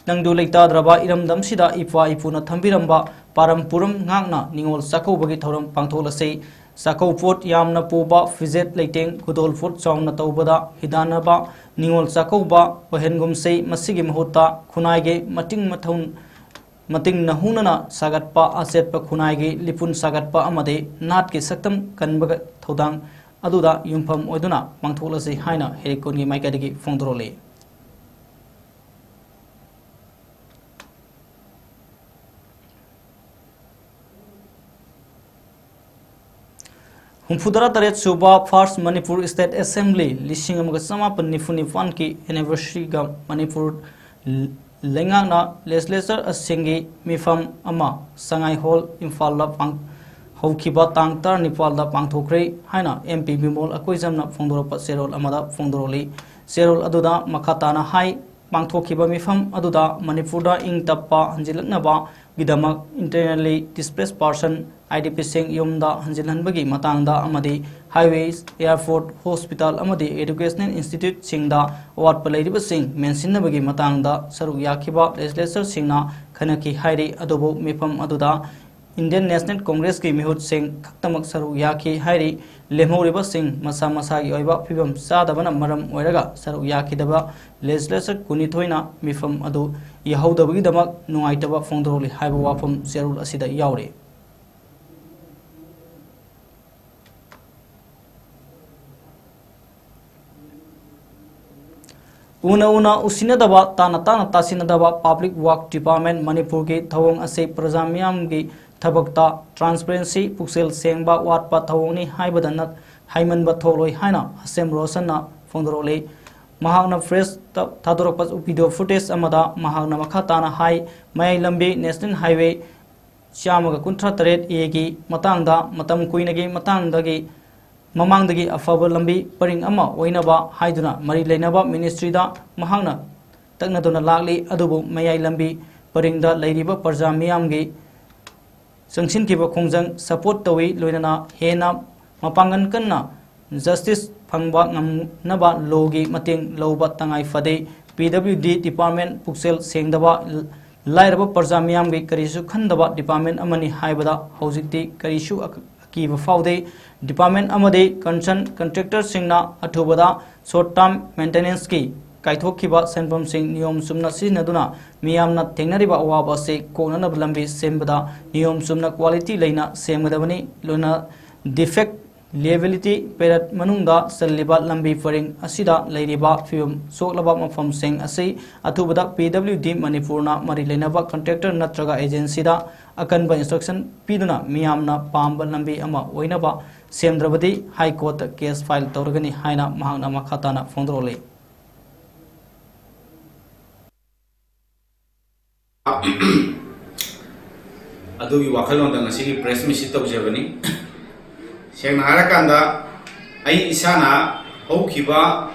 ꯇꯪꯗꯨ ꯂꯩꯇꯥꯗ꯭ꯔꯕ ꯏꯔꯝꯗꯝꯁꯤꯗ ꯏꯄꯥ ꯏꯄꯨꯅ ꯊꯝꯕꯤꯔꯝꯕ ꯄꯥꯔꯝ ꯄꯨꯔꯝ ꯉꯥꯛꯅ ꯅꯤꯉꯣꯜ ꯆꯥꯛꯀꯧꯕꯒꯤ ꯊꯧꯔꯝ ꯄꯥꯡꯊꯣꯛꯂꯁꯤ꯫ ꯆꯥꯛꯀꯧ ꯄꯣꯠ ꯌꯥꯝꯅ ꯄꯨꯕ, ꯐꯤꯖꯦꯠ ꯂꯩꯇꯦꯡ ꯈꯨꯗꯣꯜ ꯄꯣꯠ ꯆꯥꯎꯅ ꯇꯧꯕꯗ ꯍꯤꯗꯥꯟꯅꯕ ꯅꯤꯉꯣꯜ ꯆꯥꯛꯀꯧꯕ ꯑꯣꯏꯍꯟꯒꯨꯝꯁꯤ꯫ ꯃꯁꯤꯒꯤ ꯃꯍꯨꯠꯇ ꯈꯨꯟꯅꯥꯏꯒꯤ ꯃꯇꯤꯡ ꯃꯊꯧ-, ꯃꯇꯤꯡ ꯅꯍꯨꯅꯅ ꯁꯥꯒꯠꯄ ꯑꯆꯦꯠꯄ ꯈꯨꯟꯅꯥꯏꯒꯤ ꯂꯤꯄꯨꯟ ꯁꯥꯒꯠꯄ ꯑꯃꯗꯤ ꯅꯥꯠꯀꯤ ꯁꯛꯇꯝ ꯀꯟꯕꯒ ꯊꯧꯗꯥꯡ ꯑꯗꯨꯗ ꯌꯨꯝꯐꯝ ꯑꯣꯏꯗꯨꯅ ꯄꯥꯡꯊꯣꯛꯂꯁꯤ ꯍꯥꯏꯅ ꯍꯦꯔꯤꯀꯣꯟꯒꯤ ꯃꯥꯏꯀꯩꯗꯒꯤ ꯐꯣꯡꯗꯣꯔꯛꯂꯤ꯫ ꯍꯨꯝꯐꯨꯇꯔꯥ ꯇꯔꯦꯠ ꯁꯨꯕ First Manipur State Assembly ꯂꯤꯁꯤꯡ ꯑꯃꯒ ꯆꯃꯥꯄꯟ ꯅꯤꯐꯨ ꯅꯤꯄꯥꯟꯒꯤ anniversary-ꯒ ꯃꯅꯤꯄꯨꯔ ꯂꯩꯉꯥꯛꯅ legislature ꯑꯁꯤꯡꯒꯤ ꯃꯤꯐꯝ ꯑꯃ ꯁꯉꯥꯏ ꯍꯣꯜ ꯏꯝꯐꯥꯜꯗ ꯄꯥꯡ-, ꯍꯧꯈꯤꯕ ꯇꯥꯡ ꯇꯔꯥꯅꯤꯄꯥꯜꯗ ꯄꯥꯡꯊꯣꯛꯈ꯭ꯔꯦ ꯍꯥꯏꯅ M P ꯕꯤꯃꯣꯜ ꯑꯀꯣꯏꯖꯝꯅ ꯐꯣꯡꯗꯣꯔꯛꯄ ꯆꯦꯔꯣꯜ ꯑꯃꯗ ꯐꯣꯡꯗꯣꯔꯛꯂꯤ꯫ ꯆꯦꯔꯣꯜ ꯑꯗꯨꯗ ꯃꯈꯥ ꯇꯥꯅ ꯍꯥꯏ, ꯄꯥꯡꯊꯣꯛꯈꯤꯕ ꯃꯤꯐꯝ ꯑꯗꯨꯗ ꯃꯅꯤꯄꯨꯔꯗ ꯏꯪ ꯇꯞꯄ ꯍꯟꯖꯤꯜꯂꯛꯅꯕꯒꯤꯗꯃꯛ internally displaced person, I D P-ꯁꯤꯡ ꯌꯨꯝꯗ ꯍꯟꯖꯤꯜꯍꯟꯕꯒꯤ ꯃꯇꯥꯡꯗ ꯑꯃꯗꯤ highways, airport, hospital ꯑꯃꯗꯤ educational institute-ꯁꯤꯡꯗ ꯑꯋꯥꯠꯄ ꯂꯩꯔꯤꯕꯁꯤꯡ ꯃꯦꯟꯁꯤꯟꯅꯕꯒꯤ ꯃꯇꯥꯡꯗ ꯁꯔꯨꯛ ꯌꯥꯈꯤꯕ legislature-ꯁꯤꯡꯅ ꯈꯟꯅꯈꯤ ꯍꯥꯏꯔꯤ꯫ ꯑꯗꯨꯕꯨ ꯃꯤꯐꯝ ꯑꯗꯨꯗ Indian National Congress-ꯀꯤ ꯃꯤꯍꯨꯠꯁꯤꯡ ꯈꯛꯇꯃꯛ ꯁꯔꯨꯛ ꯌꯥꯈꯤ ꯍꯥꯏꯔꯤ꯫ ꯂꯦꯝꯍꯧꯔꯤꯕꯁꯤꯡ ꯃꯁꯥ ꯃꯁꯥꯒꯤ ꯑꯣꯏꯕ ꯐꯤꯕꯝ ꯆꯥꯗꯕꯅ ꯃꯔꯝ ꯑꯣꯏꯔꯒ ꯁꯔꯨꯛ ꯌꯥꯈꯤꯗꯕ legislature ꯀꯨꯟꯅꯤꯊꯣꯏꯅ ꯃꯤꯐꯝ ꯑꯗꯨ ꯌꯥꯍꯧꯗꯕꯒꯤꯗꯃꯛ ꯅꯨꯡꯉꯥꯏꯇꯕ ꯐꯣꯡꯗꯣꯔꯛꯂꯤ ꯍꯥꯏꯕ ꯋꯥꯐꯝ ꯆꯦꯔꯣꯜ ꯑꯁꯤꯗ ꯌꯥꯎꯔꯤ꯫ ꯎꯅ ꯎꯅ ꯎꯁꯤꯟꯅꯗꯕ, ꯇꯥꯅ ꯇꯥꯅ ꯇꯥꯁꯤꯟꯅꯗꯕ, Public Work Department ꯃꯅꯤꯄꯨꯔꯒꯤ ꯊꯧꯑꯣꯡ ꯑꯁꯤ ꯄ꯭ꯔꯖꯥ ꯃꯤꯌꯥꯝꯒꯤ ꯊꯕꯛꯇ transparency, ꯄꯨꯛꯆꯦꯜ ꯁꯦꯡꯕ ꯋꯥꯠꯄ ꯊꯧꯑꯣꯡꯅꯤ ꯍꯥꯏꯕꯗ ꯅꯠ-, ꯍꯥꯏꯃꯟꯕ ꯊꯣꯛꯂꯣꯏ ꯍꯥꯏꯅ ꯑꯁꯦꯝ ꯔꯣꯁꯟꯅ ꯐꯣꯡꯗꯣꯔꯛꯂꯤ꯫ ꯃꯍꯥꯛꯅ press-ꯇ ꯊꯥꯗꯣꯔꯛꯄ video footage ꯑꯃꯗ ꯃꯍꯥꯛꯅ ꯃꯈꯥ ꯇꯥꯅ ꯍꯥꯏ, ꯃꯌꯥꯏ ꯂꯝꯕꯤ National Highway ꯆꯥꯝꯃꯒ ꯀꯨꯟꯊ꯭ꯔꯥ ꯇꯔꯦꯠ A-ꯒꯤ ꯃꯇꯥꯡꯗ ꯃꯇꯝ ꯀꯨꯏꯅꯒꯤ ꯃꯇꯥꯡꯗꯒꯤ ꯃꯃꯥꯡꯗꯒꯤ ꯑꯐꯕ ꯂꯝꯕꯤ ꯄꯔꯤꯡ ꯑꯃ ꯑꯣꯏꯅꯕ ꯍꯥꯏꯗꯨꯅ ꯃꯔꯤ ꯂꯩꯅꯕ ministry-ꯗ ꯃꯍꯥꯛꯅ ꯇꯛꯅꯗꯨꯅ ꯂꯥꯛꯂꯤ꯫ ꯑꯗꯨꯕꯨ ꯃꯌꯥꯏ ꯂꯝꯕꯤ ꯄꯔꯤꯡꯗ ꯂꯩꯔꯤꯕ ꯄ꯭ꯔꯖꯥ ꯃꯤꯌꯥꯝꯒꯤ ꯆꯪꯁꯤꯟꯈꯤꯕ ꯈꯣꯡꯖꯪ support ꯇꯧꯏ, ꯂꯣꯏꯅꯅ ꯍꯦꯟꯅ ꯃꯄꯥꯡꯒꯜ ꯀꯟꯅ justice ꯐꯪꯕ ꯉꯝꯅꯕ law-ꯒꯤ ꯃꯇꯦꯡ ꯂꯧꯕ ꯇꯉꯥꯏ ꯐꯗꯦ꯫ P W D department ꯄꯨꯛꯆꯦꯜ ꯁꯦꯡꯗꯕ, ꯂꯥꯏꯔꯕ ꯄ꯭ꯔꯖꯥ ꯃꯤꯌꯥꯝꯒꯤ ꯀꯔꯤꯁꯨ ꯈꯟꯗꯕ department ꯑꯃꯅꯤ ꯍꯥꯏꯕꯗ ꯍꯧꯖꯤꯛꯇꯤ ꯀꯔꯤꯁꯨ ꯑꯀ-, ꯀꯤꯕ ꯐꯥꯎꯗꯦ꯫ Department ꯑꯃꯗꯤ concern contractorꯁꯤꯡꯅ ꯑꯊꯨꯕꯗ short term maintenanceꯀꯤ ꯀꯥꯏꯊꯣꯛꯈꯤꯕ ꯁꯦꯟꯐꯝꯁꯤꯡ ꯅꯤꯌꯣꯝ ꯆꯨꯝꯅ ꯁꯤꯖꯤꯟꯅꯗꯨꯅ ꯃꯤꯌꯥꯝꯅ ꯊꯦꯡꯅꯔꯤꯕ ꯑꯋꯥꯕ ꯑꯁꯤ ꯀꯣꯛꯅꯅꯕ ꯂꯝꯕꯤ ꯁꯦꯝꯕꯗ ꯅꯤꯌꯣꯝ ꯆꯨꯝꯅ quality ꯂꯩꯅ ꯁꯦꯝꯒꯗꯕꯅꯤ꯫ ꯂꯣꯏꯅ defect liability period ꯃꯅꯨꯡꯗ ꯆꯜꯂꯤꯕ ꯂꯝꯕꯤ ꯄꯔꯤꯡ ꯑꯁꯤꯗ ꯂꯩꯔꯤꯕ ꯐꯤꯕꯝ ꯁꯣꯛꯂꯕ ꯃꯐꯝꯁꯤꯡ ꯑꯁꯤ ꯑꯊꯨꯕꯗ P W D ꯃꯅꯤꯄꯨꯔꯅ ꯃꯔꯤ ꯂꯩꯅꯕ contractor ꯅꯠꯇ꯭ꯔꯒ agencyꯗ ꯑꯀꯟꯕ instruction ꯄꯤꯗꯨꯅ ꯃꯤꯌꯥꯝꯅ ꯄꯥꯝꯕ ꯂꯝꯕꯤ ꯑꯃ ꯑꯣꯏꯅꯕ ꯁꯦꯝꯗ꯭ꯔꯕꯗꯤ High Courtꯇ case file ꯇꯧꯔꯒꯅꯤ ꯍꯥꯏꯅ ꯃꯍꯥꯛꯅ ꯃꯈꯥ ꯇꯥꯅ ꯐꯣꯡꯗꯣꯔꯛꯂꯤ꯫ ꯑꯗꯨꯒꯤ ꯋꯥꯈꯜꯂꯣꯟꯗ ꯉꯁꯤꯒꯤ press meetꯁꯤ ꯇꯧꯖꯕꯅꯤ꯫ ꯁꯦꯡꯅ ꯍꯥꯏꯔꯀꯥꯟꯗ, ꯑꯩ ꯏꯁꯥꯅ ꯍꯧꯈꯤꯕ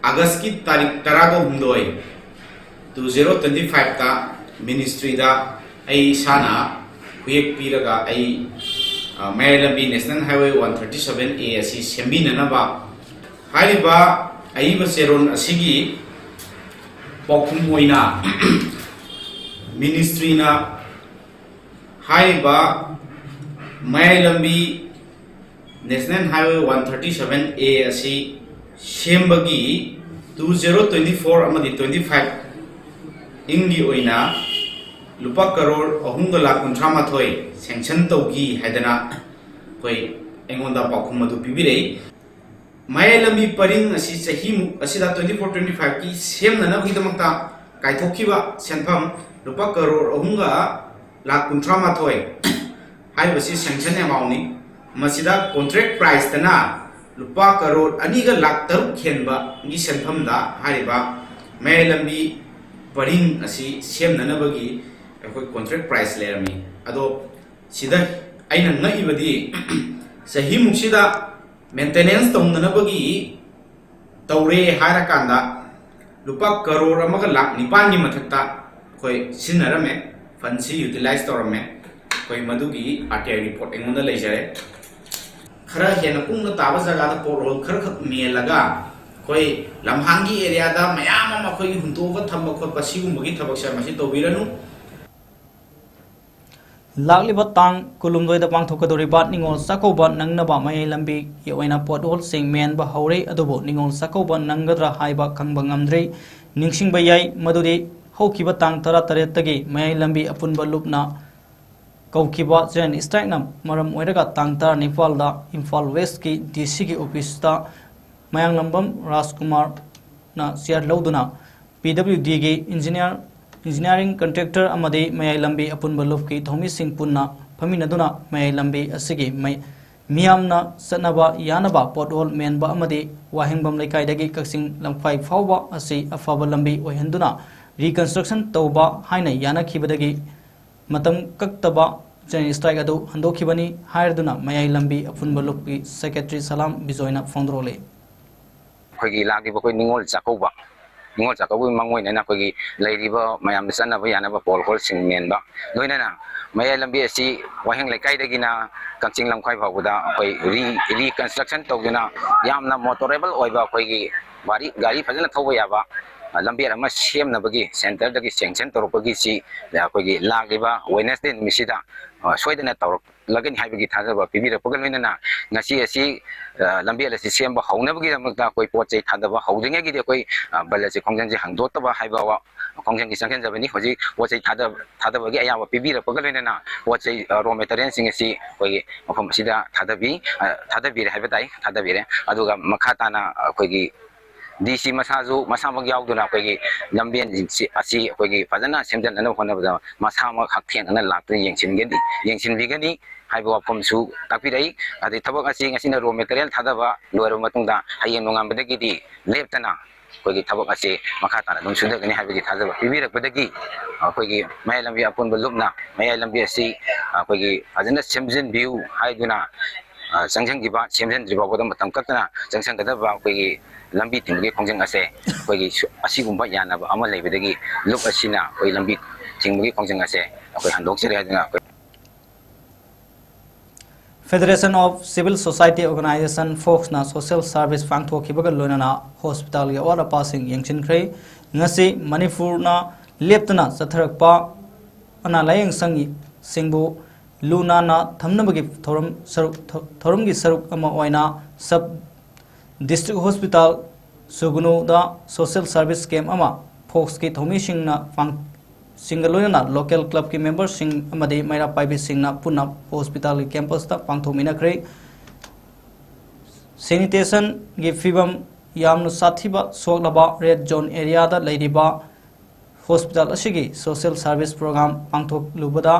Augustꯀꯤ ꯇꯥꯔꯤꯛ ꯇꯔꯥꯒ ꯍꯨꯝꯗꯣꯏ, two zero twenty fiveꯇ ministryꯗ ꯑꯩ ꯏꯁꯥꯅ ꯈꯨꯌꯦꯛ ꯄꯤꯔꯒ ꯑꯩ, ꯑ, ꯃꯌꯥꯏ ꯂꯝꯕꯤ National Highway one thirty seven A ꯑꯁꯤ ꯁꯦꯝꯕꯤꯅꯅꯕ ꯍꯥꯏꯔꯤꯕ ꯑꯏꯕ ꯆꯦꯔꯣꯜ ꯑꯁꯤꯒꯤ ꯄꯥꯎꯈꯨꯝ ꯑꯣꯏꯅ ministryꯅ ꯍꯥꯏꯔꯤꯕ ꯃꯌꯥꯏ ꯂꯝꯕꯤ National Highway one thirty seven A ꯑꯁꯤ ꯁꯦꯝꯕꯒꯤ two zero twenty four ꯑꯃꯗꯤ twenty five ꯏꯪꯒꯤ ꯑꯣꯏꯅ ꯂꯨꯄꯥ ꯀꯔꯣꯔ ꯑꯍꯨꯝꯒ ꯂꯥꯈ ꯀꯨꯟꯊ꯭ꯔꯥ ꯃꯥꯊꯣꯏ sanction ꯇꯧꯈꯤ ꯍꯥꯏꯗꯅ ꯑꯩꯈꯣꯏ, ꯑꯩꯉꯣꯟꯗ ꯄꯥꯎꯈꯨꯝ ꯑꯗꯨ ꯄꯤꯕꯤꯔꯛꯏ꯫ ꯃꯌꯥꯏ ꯂꯝꯕꯤ ꯄꯔꯤꯡ ꯑꯁꯤ ꯆꯍꯤꯃꯨꯛ ꯑꯁꯤꯗ twenty four twenty fiveꯀꯤ ꯁꯦꯝꯅꯅꯕꯒꯤꯗꯃꯛꯇ ꯀꯥꯏꯊꯣꯛꯈꯤꯕ ꯁꯦꯟꯐꯝ ꯂꯨꯄꯥ ꯀꯔꯣꯔ ꯑꯍꯨꯝꯒ ꯂꯥꯈ ꯀꯨꯟꯊ꯭ꯔꯥ ꯃꯥꯊꯣꯏ ꯍꯥꯏꯔꯤꯕꯁꯤ sanction amountꯅꯤ꯫ ꯃꯁꯤꯗ contract priceꯇꯅ ꯂꯨꯄꯥ ꯀꯔꯣꯔ ꯑꯅꯤꯒ ꯂꯥꯈ ꯇꯔꯨꯛ ꯍꯦꯟꯕꯒꯤ ꯁꯦꯟꯐꯝꯗ ꯍꯥꯏꯔꯤꯕ ꯃꯌꯥꯏ ꯂꯝꯕꯤ ꯄꯔꯤꯡ ꯑꯁꯤ ꯁꯦꯝꯅꯅꯕꯒꯤ ꯑꯩꯈꯣꯏ contract price ꯂꯩꯔꯝꯃꯤ꯫ ꯑꯗꯣ ꯁꯤꯗ ꯑꯩꯅ ꯉꯛꯏꯕꯗꯤ ꯆꯍꯤꯃꯨꯛꯁꯤꯗ maintenance ꯇꯧꯅꯅꯕꯒꯤ ꯇꯧꯔꯦ ꯍꯥꯏꯔꯀꯥꯟꯗ ꯂꯨꯄꯥ ꯀꯔꯣꯔ ꯑꯃꯒ ꯂꯥꯈ ꯅꯤꯄꯥꯟꯒꯤ ꯃꯊꯛꯇ ꯑꯩꯈꯣꯏ ꯁꯤꯖꯤꯟꯅꯔꯝꯃꯦ, fundꯁꯤ utilize ꯇꯧꯔꯝꯃꯦ꯫ ꯑꯩꯈꯣꯏ ꯃꯗꯨꯒꯤ RTI report ꯑꯩꯉꯣꯟꯗ ꯂꯩꯖꯔꯦ꯫ ꯈꯔ ꯍꯦꯟꯅ ꯀꯨꯡꯅ ꯇꯥꯕ ꯖꯒꯥꯗ pothole ꯈꯔ ꯈꯛ ꯃꯦꯜꯂꯒ ꯑꯩꯈꯣꯏ ꯂꯝꯍꯥꯡꯒꯤ areaꯗ ꯃꯌꯥꯝ ꯑꯃ ꯑꯩꯈꯣꯏꯒꯤ ꯍꯨꯟꯇꯣꯛꯑꯒ ꯊꯝꯕ ꯈꯣꯠꯄ ꯁꯤꯒꯨꯝꯕꯒꯤ ꯊꯕꯛꯁꯦ ꯃꯁꯤ ꯇꯧꯕꯤꯔꯅꯨ꯫ ꯂꯥꯛꯂꯤꯕ ꯇꯥꯡ ꯀꯨꯟꯍꯨꯝꯗꯣꯏꯗ ꯄꯥꯡꯊꯣꯛꯀꯗꯧꯔꯤꯕ ꯅꯤꯉꯣꯜ ꯆꯥꯛꯀꯧꯕ ꯅꯪꯅꯕ ꯃꯌꯥꯏ ꯂꯝꯕꯤꯒꯤ ꯑꯣꯏꯅ ꯄꯣꯠꯍꯣꯜꯁꯤꯡ ꯃꯦꯟꯕ ꯍꯧꯔꯦ꯫ ꯑꯗꯨꯕꯨ ꯅꯤꯉꯣꯜ ꯆꯥꯛꯀꯧꯕ ꯅꯪꯒꯗ꯭ꯔꯥ ꯍꯥꯏꯕ ꯈꯪꯕ ꯉꯝꯗ꯭ꯔꯤ꯫ ꯅꯤꯡꯁꯤꯡꯕ ꯌꯥꯏ ꯃꯗꯨꯗꯤ ꯍꯧꯈꯤꯕ ꯇꯥꯡ ꯇꯔꯥꯇꯔꯦꯠꯇꯒꯤ ꯃꯌꯥꯏ ꯂꯝꯕꯤ ꯑꯄꯨꯟꯕ ꯂꯨꯞꯅ ꯀꯧꯈꯤꯕ ꯖꯦꯅꯔꯦꯜ ꯁ꯭ꯇ꯭ꯔꯥꯏꯛꯅ ꯃꯔꯝ ꯑꯣꯏꯔꯒ ꯇꯥꯡ ꯇꯔꯥꯅꯤꯄꯥꯜꯗ ꯏꯝꯐꯥꯜ ꯋꯦꯁꯀꯤ ꯗꯤ ꯁꯤꯒꯤ ꯑꯣꯐꯤꯁꯇ ꯃꯌꯥꯡꯂꯝꯕꯝ ꯔꯥꯖꯀꯨꯃꯥꯔꯅ ꯆꯤꯌꯥꯔ ꯂꯧꯗꯨꯅ ꯄꯤ ꯗꯕ꯭ꯂꯤꯎ ꯗꯤꯒꯤ ꯏꯟꯖꯤꯅꯤꯌꯥꯔ, ꯏꯟꯖꯤꯅꯤꯌꯥꯔꯤꯡ ꯀꯟꯇ꯭ꯔꯦꯛꯇꯔ ꯑꯃꯗꯤ ꯃꯌꯥꯏ ꯂꯝꯕꯤ ꯑꯄꯨꯟꯕ ꯂꯨꯞꯀꯤ ꯊꯧꯃꯤꯁꯤꯡ ꯄꯨꯟꯅ ꯐꯝꯃꯤꯟꯅꯗꯨꯅ ꯃꯌꯥꯏ ꯂꯝꯕꯤ ꯑꯁꯤꯒꯤ ꯃꯩ-, ꯃꯤꯌꯥꯝꯅ ꯆꯠꯅꯕ ꯌꯥꯅꯕ ꯄꯣꯠꯍꯣꯜ ꯃꯦꯟꯕ ꯑꯃꯗꯤ ꯋꯥꯍꯦꯡꯕꯝ ꯂꯩꯀꯥꯏꯗꯒꯤ ꯀꯛꯆꯤꯡ ꯂꯝꯈꯥꯏ ꯐꯥꯎꯕ ꯑꯁꯤ ꯑꯐꯕ ꯂꯝꯕꯤ ꯑꯣꯏꯍꯟꯗꯨꯅ ꯔꯤꯀꯟꯁꯇ꯭ꯔꯛꯁꯟ ꯇꯧꯕ ꯍꯥꯏꯅ ꯌꯥꯅꯈꯤꯕꯗꯒꯤ ꯃꯇꯝ ꯀꯛꯇꯕ ꯖꯦꯅꯔꯦꯜ ꯁ꯭ꯇ꯭ꯔꯥꯏꯛ ꯑꯗꯨ ꯍꯟꯗꯣꯛꯈꯤꯕꯅꯤ ꯍꯥꯏꯔꯗꯨꯅ ꯃꯌꯥꯏ ꯂꯝꯕꯤ ꯑꯄꯨꯟꯕ ꯂꯨꯞꯀꯤ ꯁꯦꯀ꯭ꯔꯦꯇꯔꯤ ꯁꯂꯥꯝ ꯕꯤꯖꯣꯏꯅ ꯐꯣꯡꯗꯣꯔꯛꯂꯤ꯫ ꯑꯩꯈꯣꯏꯒꯤ ꯂꯥꯛꯂꯤꯕ ꯑꯩꯈꯣꯏ ꯅꯤꯉꯣꯜ ꯆꯥꯛꯀꯧꯕ, ꯅꯤꯉꯣꯜ ꯆꯥꯛꯀꯧꯕꯒꯤ ꯃꯥꯡꯑꯣꯏꯅꯅ ꯑꯩꯈꯣꯏꯒꯤ ꯂꯩꯔꯤꯕ ꯃꯌꯥꯝꯅ ꯆꯠꯅꯕ ꯌꯥꯅꯕ ꯄꯣꯠꯍꯣꯜꯁꯤꯡ ꯃꯦꯟꯕ, ꯂꯣꯏꯅꯅ ꯃꯌꯥꯏ ꯂꯝꯕꯤ ꯑꯁꯤ ꯋꯥꯍꯦꯡ ꯂꯩꯀꯥꯏꯗꯒꯤꯅ ꯀꯛꯆꯤꯡ ꯂꯝꯈꯥꯏ ꯐꯥꯎꯕꯗ ꯑꯩꯈꯣꯏ ꯔꯤ-, ꯔꯤꯀꯟꯁꯇ꯭ꯔꯛꯁꯟ ꯇꯧꯗꯨꯅ ꯌꯥꯝꯅ ꯃꯣꯇꯣꯔꯦꯕꯜ ꯑꯣꯏꯕ ꯑꯩꯈꯣꯏꯒꯤ ꯒꯥꯔꯤ, ꯒꯥꯔꯤ ꯐꯖꯅ ꯊꯧꯕ ꯌꯥꯕ, ꯑ, ꯂꯝꯕꯤ ꯑꯃ ꯁꯦꯝꯅꯕꯒꯤ ꯁꯦꯟꯇꯔꯗꯒꯤ ꯁꯦꯡꯁꯟ ꯇꯧꯔꯛꯄꯒꯤꯁꯤ ꯑꯩꯈꯣꯏꯒꯤ ꯂꯥꯛꯂꯤꯕ ꯋꯦꯅꯁꯗꯦ ꯅꯨꯃꯤꯠꯁꯤꯗ, ꯑ, ꯁꯣꯏꯗꯅ ꯇꯧꯔꯛꯂꯒꯅꯤ ꯍꯥꯏꯕꯒꯤ ꯊꯥꯖꯕ ꯄꯤꯕꯤꯔꯛꯄꯒ ꯂꯣꯏꯅꯅ ꯉꯁꯤ ꯑꯁꯤ, ꯑ, ꯂꯝꯕꯦꯜ ꯑꯁꯤ ꯁꯦꯝꯕ ꯍꯧꯅꯕꯒꯤꯗꯃꯛꯇ ꯑꯩꯈꯣꯏ ꯄꯣꯠ ꯆꯩ ꯊꯥꯗꯕ ꯍꯧꯗ꯭ꯔꯤꯉꯩꯒꯤꯗꯤ ꯑꯩꯈꯣꯏ, ꯑ, ꯕꯟ ꯑꯁꯤ ꯈꯣꯡꯖꯪꯁꯤ ꯍꯥꯡꯗꯣꯛꯇꯕ ꯍꯥꯏꯕ ꯋꯥ-, ꯈꯣꯡꯖꯪꯒꯤ ꯆꯪꯁꯤꯟꯖꯕꯅꯤ꯫ ꯍꯧꯖꯤꯛ ꯄꯣꯠ ꯆꯩ ꯊꯥꯗ-, ꯊꯥꯗꯕꯒꯤ ꯑꯌꯥꯕ ꯄꯤꯕꯤꯔꯛꯄꯒ ꯂꯣꯏꯅꯅ ꯄꯣꯠ ꯆꯩ, ꯑ, ꯔꯣ ꯃꯦꯇꯔꯤꯌꯦꯜꯁꯤꯡ ꯑꯁꯤ ꯑꯩꯈꯣꯏꯒꯤ ꯃꯐꯝ ꯑꯁꯤꯗ ꯊꯥꯗꯕꯤ, ꯑ, ꯊꯥꯗꯕꯤꯔꯦ ꯍꯥꯏꯕ ꯇꯥꯏ, ꯊꯥꯗꯕꯤꯔꯦ꯫ ꯑꯗꯨꯒ ꯃꯈꯥ ꯇꯥꯅ ꯑꯩꯈꯣꯏꯒꯤ ꯗꯤ ꯁꯤ ꯃꯁꯥꯁꯨ ꯃꯁꯥꯃꯛ ꯌꯥꯎꯗꯨꯅ ꯑꯩꯈꯣꯏꯒꯤ ꯂꯝꯕꯦꯟꯁꯤ ꯑꯁꯤ ꯑꯩꯈꯣꯏꯒꯤ ꯐꯖꯅ ꯁꯦꯝꯖꯤꯟꯅꯅꯕ ꯍꯣꯠꯅꯕꯗ ꯃꯁꯥꯃꯛ ꯍꯛꯊꯦꯡꯅꯅ ꯂꯥꯛꯇꯨꯅ ꯌꯦꯡꯁꯤꯟꯒꯅꯤ, ꯌꯦꯡꯁꯤꯟꯕꯤꯒꯅꯤ ꯍꯥꯏꯕ ꯋꯥꯐꯝꯁꯨ ꯇꯥꯛꯄꯤꯔꯛꯏ꯫ ꯑꯗꯩ ꯊꯕꯛ ꯑꯁꯤ ꯉꯁꯤꯅ ꯔꯣ ꯃꯦꯇꯔꯤꯌꯦꯜ ꯊꯥꯗꯕ ꯂꯣꯏꯔꯕ ꯃꯇꯨꯡꯗ ꯍꯌꯦꯡ ꯅꯣꯡꯉꯥꯟꯕꯗꯒꯤꯗꯤ ꯂꯦꯞꯇꯅ ꯑꯩꯈꯣꯏꯒꯤ ꯊꯕꯛ ꯑꯁꯤ ꯃꯈꯥ ꯇꯥꯅ ꯑꯗꯨꯝ ꯁꯨꯖꯒꯅꯤ ꯍꯥꯏꯕꯒꯤ ꯊꯥꯖꯕ ꯄꯤꯕꯤꯔꯛꯄꯗꯒꯤ ꯑꯩꯈꯣꯏꯒꯤ ꯃꯌꯥꯏ ꯂꯝꯕꯤ ꯑꯄꯨꯟꯕ ꯂꯨꯞꯅ ꯃꯌꯥꯏ ꯂꯝꯕꯤ ꯑꯁꯤ ꯑꯩꯈꯣꯏꯒꯤ ꯐꯖꯅ ꯁꯦꯝꯖꯤꯟꯕꯤꯌꯨ ꯍꯥꯏꯗꯨꯅ, ꯑ, ꯆꯪꯁꯤꯟꯈꯤꯕ, ꯁꯦꯝꯖꯤꯟꯗ꯭ꯔꯤ ꯐꯥꯎꯕꯗ ꯃꯇꯝ ꯀꯛꯇꯅ ꯆꯪꯁꯤꯟꯒꯗꯕ ꯑꯩꯈꯣꯏꯒꯤ ꯂꯝꯕꯤ ꯊꯤꯡꯕꯒꯤ ꯈꯣꯡꯖꯪ ꯑꯁꯦ ꯑꯩꯈꯣꯏꯒꯤ ꯁꯨ-, ꯑꯁꯤꯒꯨꯝꯕ ꯌꯥꯅꯕ ꯑꯃ ꯂꯩꯕꯗꯒꯤ ꯂꯨꯞ ꯑꯁꯤꯅ ꯑꯩꯈꯣꯏ ꯂꯝꯕꯤ ꯊꯤꯡꯕꯒꯤ ꯈꯣꯡꯖꯪ ꯑꯁꯦ ꯑꯩꯈꯣꯏ ꯍꯟꯗꯣꯛꯆꯔꯦ ꯍꯥꯏꯗꯨꯅ ꯑꯩꯈꯣꯏ Federation of Civil Society Organization, ꯐꯣꯛꯁꯅ social service ꯄꯥꯡꯊꯣꯛꯈꯤꯕꯒ ꯂꯣꯏꯅꯅ ꯍꯣꯁꯄꯤꯇꯥꯜꯒꯤ ꯑꯋꯥꯠ ꯑꯄꯥꯁꯤꯡ ꯌꯦꯡꯁꯤꯟꯈ꯭ꯔꯦ꯫ ꯉꯁꯤ ꯃꯅꯤꯄꯨꯔꯅ ꯂꯦꯞꯇꯅ ꯆꯠꯊꯔꯛꯄ ꯑꯅꯥ ꯂꯥꯌꯦꯡ ꯁꯪꯒꯤ ꯁꯤꯡꯕꯨ ꯂꯨ ꯅꯥꯟꯅ ꯊꯝꯅꯕꯒꯤ ꯊꯧꯔꯝ ꯁꯔꯨꯛ, ꯊꯧ-, ꯊꯧꯔꯝꯒꯤ ꯁꯔꯨꯛ ꯑꯃ ꯑꯣꯏꯅ Sub District Hospital ꯁꯨꯒꯅꯨꯗ social service camp ꯑꯃ ꯐꯣꯛꯁꯀꯤ ꯊꯧꯃꯤꯁꯤꯡꯅ ꯄꯥꯡ-, ꯁꯤꯡꯒ ꯂꯣꯏꯅꯅ local clubꯀꯤ memberꯁꯤꯡ ꯑꯃꯗꯤ ꯃꯩꯔꯥ ꯄꯥꯏꯕꯤꯁꯤꯡꯅ ꯄꯨꯟꯅ hospitalꯒꯤ campusꯇ ꯄꯥꯡꯊꯣꯛꯃꯤꯟꯅꯈ꯭ꯔꯦ꯫ Sanitationꯒꯤ ꯐꯤꯕꯝ ꯌꯥꯝꯅ ꯁꯥꯊꯤꯕ ꯁꯣꯛꯂꯕ red zone areaꯗ ꯂꯩꯔꯤꯕ hospital ꯑꯁꯤꯒꯤ social service program ꯄꯥꯡꯊꯣꯛꯂꯨꯕꯗ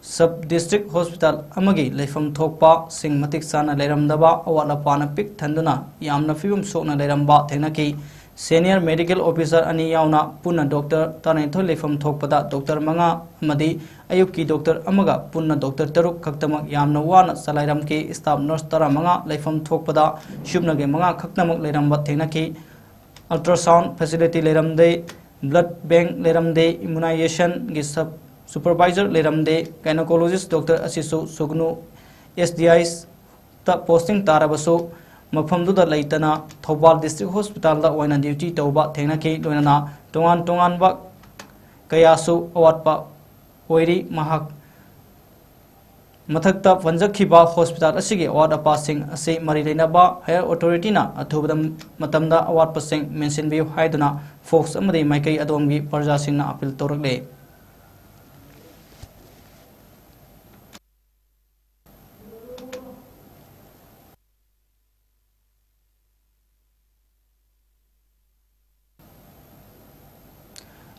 Sub District Hospital ꯑꯃꯒꯤ ꯂꯩꯐꯝ ꯊꯣꯛꯄꯁꯤꯡ ꯃꯇꯤꯛ ꯆꯥꯅ ꯂꯩꯔꯝꯗꯕ, ꯑꯋꯥꯠ ꯑꯄꯥꯅ ꯄꯤꯛ ꯊꯟꯗꯨꯅ ꯌꯥꯝꯅ ꯐꯤꯕꯝ ꯁꯣꯛꯅ ꯂꯩꯔꯝꯕ ꯊꯦꯡꯅꯈꯤ꯫ Senior medical officer ꯑꯅꯤ ꯌꯥꯎꯅ ꯄꯨꯟꯅ doctor ꯇꯔꯥꯅꯤꯊꯣꯏ ꯂꯩꯐꯝ ꯊꯣꯛꯄꯗ doctor ꯃꯉꯥ ꯑꯃꯗꯤ ꯑꯌꯨꯛꯀꯤ doctor ꯑꯃꯒ ꯄꯨꯟꯅ doctor ꯇꯔꯨꯛ ꯈꯛꯇꯃꯛ ꯌꯥꯝꯅ ꯋꯥꯅ ꯆꯂꯥꯏꯔꯝꯈꯤ꯫ Staff nurse ꯇꯔꯥꯃꯉꯥ ꯂꯩꯐꯝ ꯊꯣꯛꯄꯗ ꯁꯨꯞꯅꯒꯤ ꯃꯉꯥ ꯈꯛꯇꯃꯛ ꯂꯩꯔꯝꯕ ꯊꯦꯡꯅꯈꯤ꯫ Ultrasound facility ꯂꯩꯔꯝꯗꯦ, blood bank ꯂꯩꯔꯝꯗꯦ, immunizationꯒꯤ sub supervisor ꯂꯩꯔꯝꯗꯦ, gynecologist doctor ꯑꯁꯤꯁꯨ ꯁꯨꯒꯅꯨ SDIꯁꯇ posting ꯇꯥꯔꯕꯁꯨ ꯃꯐꯝꯗꯨꯗ ꯂꯩꯇꯅ ꯊꯧꯕꯥꯜ District Hospitalꯗ ꯑꯣꯏꯅ duty ꯇꯧꯕ ꯊꯦꯡꯅꯈꯤ꯫ ꯂꯣꯏꯅꯅ ꯇꯣꯉꯥꯟ ꯇꯣꯉꯥꯟꯕ ꯀꯌꯥꯁꯨ ꯑꯋꯥꯠꯄ ꯑꯣꯏꯔꯤ꯫ ꯃꯍꯥꯛ ꯃꯊꯛꯇ ꯄꯟꯖꯈꯤꯕ hospital ꯑꯁꯤꯒꯤ ꯑꯋꯥꯠ ꯑꯄꯥꯁꯤꯡ ꯑꯁꯤ ꯃꯔꯤ ꯂꯩꯅꯕ higher authorityꯅ ꯑꯊꯨꯕꯗ ꯃꯇꯝꯗ ꯑꯋꯥꯠꯄꯁꯤꯡ ꯃꯦꯟꯁꯤꯟꯕꯤꯌꯨ ꯍꯥꯏꯗꯨꯅ ꯐꯣꯛꯁ ꯑꯃꯗꯤ ꯃꯥꯏꯀꯩ ꯑꯗꯣꯝꯒꯤ ꯄ꯭ꯔꯖꯥꯁꯤꯡꯅ appeal ꯇꯧꯔꯛꯂꯦ꯫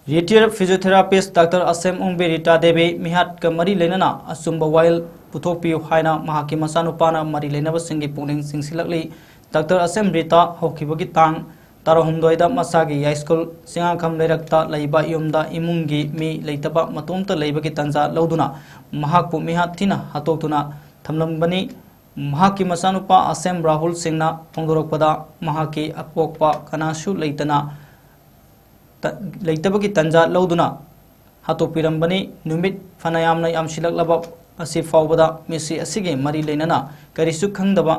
Retired physiotherapist Doctor ꯑꯁꯦꯝ ꯑꯣꯡꯕꯤ ꯔꯤꯇꯥ ꯗꯦꯕꯤ ꯃꯤꯍꯥꯠꯀ ꯃꯔꯤ ꯂꯩꯅꯅ ꯑꯆꯨꯝꯕ ꯋꯥꯌꯦꯜ ꯄꯨꯊꯣꯛꯄꯤꯌꯨ ꯍꯥꯏꯅ ꯃꯍꯥꯛꯀꯤ ꯃꯆꯥꯅꯨꯄꯥꯅ ꯃꯔꯤ ꯂꯩꯅꯕꯁꯤꯡꯒꯤ ꯄꯨꯛꯅꯤꯡ ꯆꯤꯡꯁꯤꯜꯂꯛꯂꯤ꯫ Doctor ꯑꯁꯦꯝ ꯔꯤꯇꯥ ꯍꯧꯈꯤꯕꯒꯤ ꯇꯥꯡ ꯇꯔꯥꯍꯨꯝꯗꯣꯏꯗ ꯃꯁꯥꯒꯤ ꯌꯥꯏꯁ꯭ꯀꯨꯜ ꯆꯤꯡꯉꯥꯈꯝ ꯂꯩꯔꯛꯇ ꯂꯩꯕ ꯌꯨꯝꯗ ꯏꯃꯨꯡꯒꯤ ꯃꯤ ꯂꯩꯇꯕ ꯃꯇꯣꯝꯇ ꯂꯩꯕꯒꯤ ꯇꯥꯟꯖꯥ ꯂꯧꯗꯨꯅ ꯃꯍꯥꯛꯄꯨ ꯃꯤꯍꯥꯠ ꯊꯤꯅ ꯍꯥꯠꯇꯣꯛꯇꯨꯅ ꯊꯝꯂꯝꯕꯅꯤ꯫ ꯃꯍꯥꯛꯀꯤ ꯃꯆꯥꯅꯨꯄꯥ ꯑꯁꯦꯝ ꯔꯥꯍꯨꯜ ꯁꯤꯡꯅ ꯐꯣꯡꯗꯣꯔꯛꯄꯗ, ꯃꯍꯥꯛꯀꯤ ꯑꯄꯣꯛꯄ ꯀꯅꯥꯁꯨ ꯂꯩꯇꯅ, ꯇ-, ꯂꯩꯇꯕꯒꯤ ꯇꯥꯟꯖꯥ ꯂꯧꯗꯨꯅ ꯍꯥꯠꯇꯣꯛꯄꯤꯔꯝꯕꯅꯤ꯫ ꯅꯨꯃꯤꯠ ꯐꯅꯌꯥꯝꯅ ꯌꯥꯝꯁꯤꯜꯂꯛꯂꯕ ꯑꯁꯤ ꯐꯥꯎꯕꯗ ꯃꯤꯁꯤ ꯑꯁꯤꯒꯤ ꯃꯔꯤ ꯂꯩꯅꯅ ꯀꯔꯤꯁꯨ ꯈꯪꯗꯕ,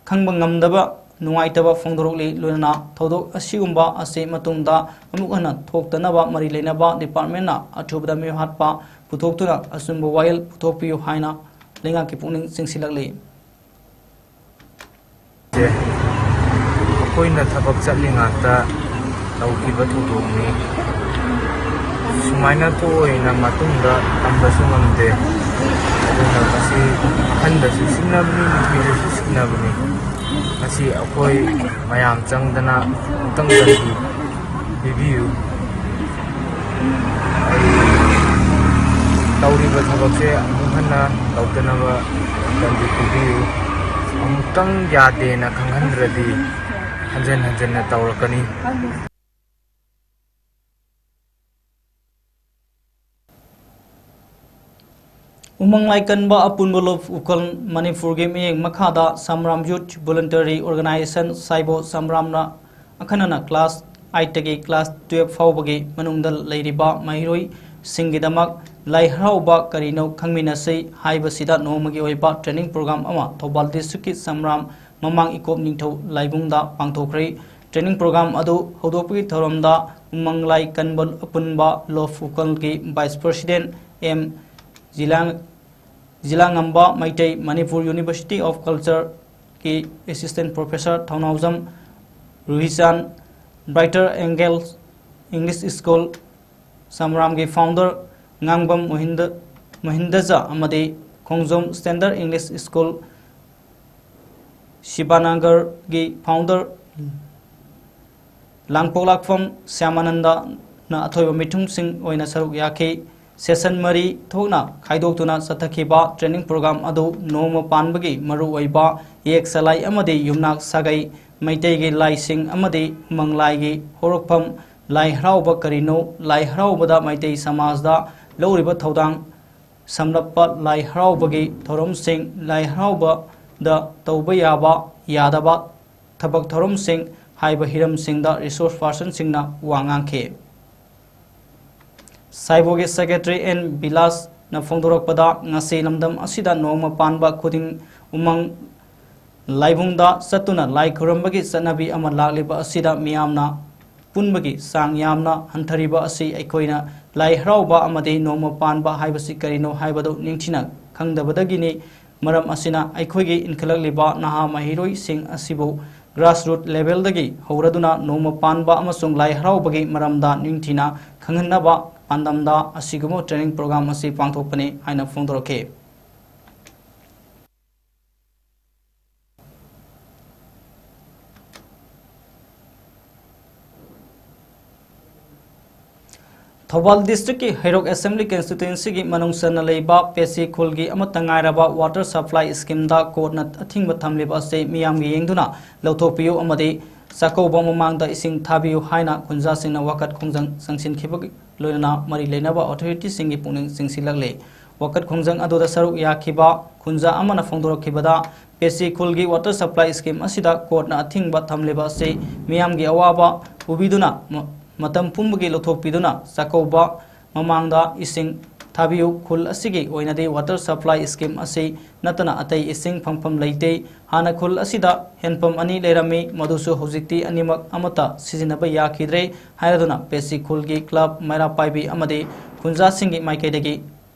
ꯈꯪꯕ ꯉꯝꯗꯕ ꯅꯨꯡꯉꯥꯏꯇꯕ ꯐꯣꯡꯗꯣꯔꯛꯂꯤ꯫ ꯂꯣꯏꯅꯅ ꯊꯧꯗꯣꯛ ꯑꯁꯤꯒꯨꯝꯕ ꯑꯁꯤ ꯃꯇꯨꯡꯗ ꯑꯃꯨꯛ ꯍꯟꯅ ꯊꯣꯛꯇꯅꯕ ꯃꯔꯤ ꯂꯩꯅꯕ departmentꯅ ꯑꯊꯨꯕꯗ ꯃꯤꯍꯥꯠꯄ ꯄꯨꯊꯣꯛꯇꯨꯅ ꯑꯆꯨꯝꯕ ꯋꯥꯌꯦꯜ ꯄꯨꯊꯣꯛꯄꯤꯌꯨ ꯍꯥꯏꯅ ꯂꯩꯉꯥꯛꯀꯤ ꯄꯨꯛꯅꯤꯡ ꯆꯤꯡꯁꯤꯜꯂꯛꯂꯤ꯫ ꯑꯩꯈꯣꯏꯅ ꯊꯕꯛ ꯆꯠꯂꯤꯉꯥꯛꯇ ꯇꯧꯈꯤꯕ ꯊꯧꯗꯣꯛꯅꯤ꯫ ꯁꯨꯃꯥꯏꯅ ꯊꯣꯛꯑꯣꯏꯅ ꯃꯇꯨꯡꯗ ꯇꯝꯕꯁꯨ ꯉꯝꯗꯦ꯫ ꯑꯗꯨꯅ ꯃꯁꯤ ꯑꯍꯟꯗꯁꯨ ꯁꯤꯡꯅꯕꯅꯤ, ꯅꯨꯄꯤꯗꯁꯨ ꯁꯤꯡꯅꯕꯅꯤ꯫ ꯃꯁꯤ ꯑꯩꯈꯣꯏ ꯃꯌꯥꯝ ꯆꯪꯗꯅ ꯑꯃꯨꯛꯇꯪ ꯇꯝꯕꯤ-, ꯄꯤꯕꯤꯌꯨ꯫ ꯑꯩ ꯇꯧꯔꯤꯕ ꯊꯕꯛꯁꯦ ꯑꯃꯨꯛ ꯍꯟꯅ ꯇꯧꯗꯅꯕ ꯇꯝꯕꯤ ꯄꯤꯕꯤꯌꯨ꯫ ꯑꯃꯨꯛꯇꯪ ꯌꯥꯗꯦꯅ ꯈꯪꯍꯟꯗ꯭ꯔꯗꯤ ꯍꯟꯖꯟ ꯍꯟꯖꯟꯅ ꯇꯧꯔꯛꯀꯅꯤ꯫ ꯎꯃꯪ ꯂꯥꯏꯀꯟꯕ ꯑꯄꯨꯟꯕ ꯂꯣꯐ ꯎꯀꯜ ꯃꯅꯤꯄꯨꯔꯒꯤ ꯃꯤꯠꯌꯦꯡ ꯃꯈꯥꯗ ꯁꯝꯔꯥꯝ ꯌꯨꯠ ꯚꯣꯂꯨꯟꯇꯔꯤ ꯑꯣꯔꯒꯅꯥꯏꯖꯦꯁꯟ ꯁꯥꯏꯕꯣ ꯁꯝꯔꯥꯝꯅ ꯑꯈꯟꯅꯅ ꯀ꯭ꯂꯥꯁ ꯑꯥꯏꯠꯇꯒꯤ ꯀ꯭ꯂꯥꯁ ꯇꯨꯌꯦꯜꯐ ꯐꯥꯎꯕꯒꯤ ꯃꯅꯨꯡꯗ ꯂꯩꯔꯤꯕ ꯃꯍꯩꯔꯣꯏꯁꯤꯡꯒꯤꯗꯃꯛ ꯂꯥꯏ ꯍꯔꯥꯎꯕ ꯀꯔꯤꯅꯣ ꯈꯪꯃꯤꯟꯅꯁꯤ ꯍꯥꯏꯕꯁꯤꯗ ꯅꯣꯡꯃꯒꯤ ꯑꯣꯏꯕ ꯇ꯭ꯔꯦꯅꯤꯡ ꯄ꯭ꯔꯣꯒ꯭ꯔꯥꯝ ꯑꯃ ꯊꯧꯕꯥꯜ ꯗꯤꯁꯇ꯭ꯔꯤꯛꯀꯤ ꯁꯝꯔꯥꯝ ꯃꯃꯥꯡ ꯏꯀꯣꯞ ꯅꯤꯡꯊꯧ ꯂꯥꯏꯕꯨꯡꯗ ꯄꯥꯡꯊꯣꯛꯈ꯭ꯔꯦ꯫ ꯇ꯭ꯔꯦꯅꯤꯡ ꯄ꯭ꯔꯣꯒ꯭ꯔꯥꯝ ꯑꯗꯨ ꯍꯧꯗꯣꯛꯄꯒꯤ ꯊꯧꯔꯝꯗ ꯎꯃꯪ ꯂꯥꯏ ꯀꯟꯕ ꯑꯄꯨꯟꯕ ꯂꯣꯐ ꯎꯀꯜꯒꯤ vice president M Jila-, Jilangamba Meitei, Manipur university of ꯀꯜꯆꯔꯒꯤ assistant professor Thounaojam Ruhichan, brighter angel English school, ꯁꯝꯔꯥꯝꯒꯤ ꯐꯥꯎꯟꯗꯔ ꯉꯥꯡꯕꯝ ꯃꯣꯍꯤꯟꯗ-, ꯃꯣꯍꯤꯟꯗꯖꯥ ꯑꯃꯗꯤ ꯈꯣꯡꯖꯣꯝ ꯁ꯭ꯇꯦꯟꯗꯔꯗ ꯏꯪꯂꯤꯁ ꯁ꯭ꯀꯨꯜ, ꯁꯤꯕꯥꯅꯒꯔꯒꯤ ꯐꯥꯎꯟꯗꯔ ꯂꯥꯡꯄꯣꯛꯂꯥꯛꯐꯝ ꯁ꯭ꯌꯥꯃꯥꯅꯟꯗꯅ ꯑꯊꯣꯏꯕ ꯃꯤꯊꯨꯡꯁꯤꯡ ꯑꯣꯏꯅ ꯁꯔꯨꯛ ꯌꯥꯈꯤ꯫ ꯁꯦꯁꯟ ꯃꯔꯤ ꯊꯣꯛꯅ ꯈꯥꯏꯗꯣꯛꯇꯨꯅ ꯆꯠꯊꯈꯤꯕ ꯇ꯭ꯔꯦꯅꯤꯡ ꯄ꯭ꯔꯣꯒ꯭ꯔꯥꯝ ꯑꯗꯨ ꯅꯣꯡꯃ ꯄꯥꯟꯕꯒꯤ ꯃꯔꯨꯑꯣꯏꯕ ꯏꯌꯦꯛ ꯁꯂꯥꯏ ꯑꯃꯗꯤ ꯌꯨꯝꯅꯥꯛ ꯁꯥꯒꯩ, ꯃꯩꯇꯩꯒꯤ ꯂꯥꯏꯁꯤꯡ ꯑꯃꯗꯤ ꯎꯃꯪ ꯂꯥꯏꯒꯤ ꯍꯧꯔꯛꯐꯝ, ꯂꯥꯏ ꯍꯔꯥꯎꯕ ꯀꯔꯤꯅꯣ, ꯂꯥꯏ ꯍꯔꯥꯎꯕꯗ ꯃꯩꯇꯩ ꯁꯃꯥꯖꯗ ꯂꯧꯔꯤꯕ ꯊꯧꯗꯥꯡ, ꯁꯝꯂꯞꯄ ꯂꯥꯏ ꯍꯔꯥꯎꯕꯒꯤ ꯊꯧꯔꯝꯁꯤꯡ, ꯂꯥꯏ ꯍꯔꯥꯎꯕꯗ ꯇꯧꯕ ꯌꯥꯕ, ꯌꯥꯗꯕ ꯊꯕꯛ ꯊꯧꯔꯝꯁꯤꯡ ꯍꯥꯏꯕ ꯍꯤꯔꯝꯁꯤꯡꯗ ꯔꯤꯁꯣꯔꯁ ꯄꯥꯔꯁꯟꯁꯤꯡꯅ ꯋꯥ ꯉꯥꯡꯈꯤ꯫ ꯁꯥꯏꯕꯣꯒꯤ ꯁꯦꯀ꯭ꯔꯦꯇꯔꯤ ꯑꯦꯟ ꯕꯤꯂꯥꯁꯅ ꯐꯣꯡꯗꯣꯔꯛꯄꯗ, ꯉꯁꯤ ꯂꯝꯗꯝ ꯑꯁꯤꯗ ꯅꯣꯡꯃ ꯄꯥꯟꯕ ꯈꯨꯗꯤꯡ ꯎꯃꯪ ꯂꯥꯏꯕꯨꯡꯗ ꯆꯠꯇꯨꯅ ꯂꯥꯏ ꯈꯨꯔꯨꯝꯕꯒꯤ ꯆꯠꯅꯕꯤ ꯑꯃ ꯂꯥꯛꯂꯤꯕ ꯑꯁꯤꯗ ꯃꯤꯌꯥꯝꯅ ꯄꯨꯟꯕꯒꯤ ꯆꯥꯡ ꯌꯥꯝꯅ ꯍꯟꯊꯔꯤꯕ ꯑꯁꯤ ꯑꯩꯈꯣꯏꯅ ꯂꯥꯏ ꯍꯔꯥꯎꯕ ꯑꯃꯗꯤ ꯅꯣꯡꯃ ꯄꯥꯟꯕ ꯍꯥꯏꯕꯁꯤ ꯀꯔꯤꯅꯣ ꯍꯥꯏꯕꯗꯨ ꯅꯤꯡꯊꯤꯅ ꯈꯪꯗꯕꯗꯒꯤꯅꯤ꯫ ꯃꯔꯝ ꯑꯁꯤꯅ ꯑꯩꯈꯣꯏꯒꯤ ꯏꯟꯈꯠꯂꯛꯂꯤꯕ ꯅꯍꯥ ꯃꯍꯩꯔꯣꯏꯁꯤꯡ ꯑꯁꯤꯕꯨ grassroot levelꯗꯒꯤ ꯍꯧꯔꯗꯨꯅ ꯅꯣꯡꯃ ꯄꯥꯟꯕ ꯑꯃꯁꯨꯡ ꯂꯥꯏ ꯍꯔꯥꯎꯕꯒꯤ ꯃꯔꯝꯗ ꯅꯤꯡꯊꯤꯅ ꯈꯪꯍꯟꯅꯕ ꯄꯥꯟꯗꯝꯗ ꯑꯁꯤꯒꯨꯝꯕ training program ꯑꯁꯤ ꯄꯥꯡꯊꯣꯛꯄꯅꯤ ꯍꯥꯏꯅ ꯐꯣꯡꯗꯣꯔꯛꯈꯤ꯫ ꯊꯧꯕꯥꯜ districtꯀꯤ ꯍꯩꯔꯣꯛ Assembly Constituencyꯒꯤ ꯃꯅꯨꯡ ꯆꯟꯅ ꯂꯩꯕ ꯄꯦꯁꯤ ꯈꯨꯜꯒꯤ ꯑꯃꯠꯇ ꯉꯥꯏꯔꯕ water supply schemeꯗ courtꯅ ꯑꯊꯤꯡꯕ ꯊꯝꯂꯤꯕ ꯑꯁꯤ ꯃꯤꯌꯥꯝꯒꯤ ꯌꯦꯡꯗꯨꯅ ꯂꯧꯊꯣꯛꯄꯤꯌꯨ ꯑꯃꯗꯤ ꯆꯥꯛꯀꯧꯕ ꯃꯃꯥꯡꯗ ꯏꯁꯤꯡ ꯊꯥꯕꯤꯌꯨ ꯍꯥꯏꯅ ꯈꯨꯟꯖꯥꯁꯤꯡꯅ ꯋꯥꯀꯠ ꯈꯣꯡꯖꯪ ꯆꯪꯁꯤꯟꯈꯤꯕꯒꯤ ꯂꯣꯏꯅꯅ ꯃꯔꯤ ꯂꯩꯅꯕ authorityꯁꯤꯡꯒꯤ ꯄꯨꯛꯅꯤꯡ ꯆꯤꯡꯁꯤꯜꯂꯛꯂꯤ꯫ ꯋꯥꯀꯠ ꯈꯣꯡꯖꯪ ꯑꯗꯨꯗ ꯁꯔꯨꯛ ꯌꯥꯈꯤꯕ ꯈꯨꯟꯖꯥ ꯑꯃꯅ ꯐꯣꯡꯗꯣꯔꯛꯈꯤꯕꯗ, ꯄꯦꯁꯤ ꯈꯨꯜꯒꯤ water supply scheme ꯑꯁꯤꯗ courtꯅ ꯑꯊꯤꯡꯕ ꯊꯝꯂꯤꯕ ꯑꯁꯤ ꯃꯤꯌꯥꯝꯒꯤ ꯑꯋꯥꯕ ꯎꯕꯤꯗꯨꯅ ꯃ-, ꯃꯇꯝ ꯄꯨꯝꯕꯒꯤ ꯂꯧꯊꯣꯛꯄꯤꯗꯨꯅ ꯆꯥꯛꯀꯧꯕ ꯃꯃꯥꯡꯗ ꯏꯁꯤꯡ ꯊꯥꯕꯤꯌꯨ꯫ ꯈꯨꯜ ꯑꯁꯤꯒꯤ ꯑꯣꯏꯅꯗꯤ water supply scheme ꯑꯁꯤ ꯅꯠꯇꯅ ꯑꯇꯩ ꯏꯁꯤꯡ ꯐꯪꯐꯝ ꯂꯩꯇꯦ꯫ ꯍꯥꯟꯅ ꯈꯨꯜ ꯑꯁꯤꯗ ꯍꯦꯟꯄꯝ ꯑꯅꯤ ꯂꯩꯔꯝꯃꯤ, ꯃꯗꯨꯁꯨ ꯍꯧꯖꯤꯛꯇꯤ ꯑꯅꯤꯃꯛ ꯑꯃꯠꯇ ꯁꯤꯖꯤꯟꯅꯕ ꯌꯥꯈꯤꯗ꯭ꯔꯦ ꯍꯥꯏꯔꯗꯨꯅ ꯄꯦꯁꯤ ꯈꯨꯜꯒꯤ club, ꯃꯩꯔꯥ ꯄꯥꯏꯕꯤ ꯑꯃꯗꯤ ꯈꯨꯟꯖꯥꯁꯤꯡꯒꯤ ꯃꯥꯏꯀꯩꯗꯒꯤ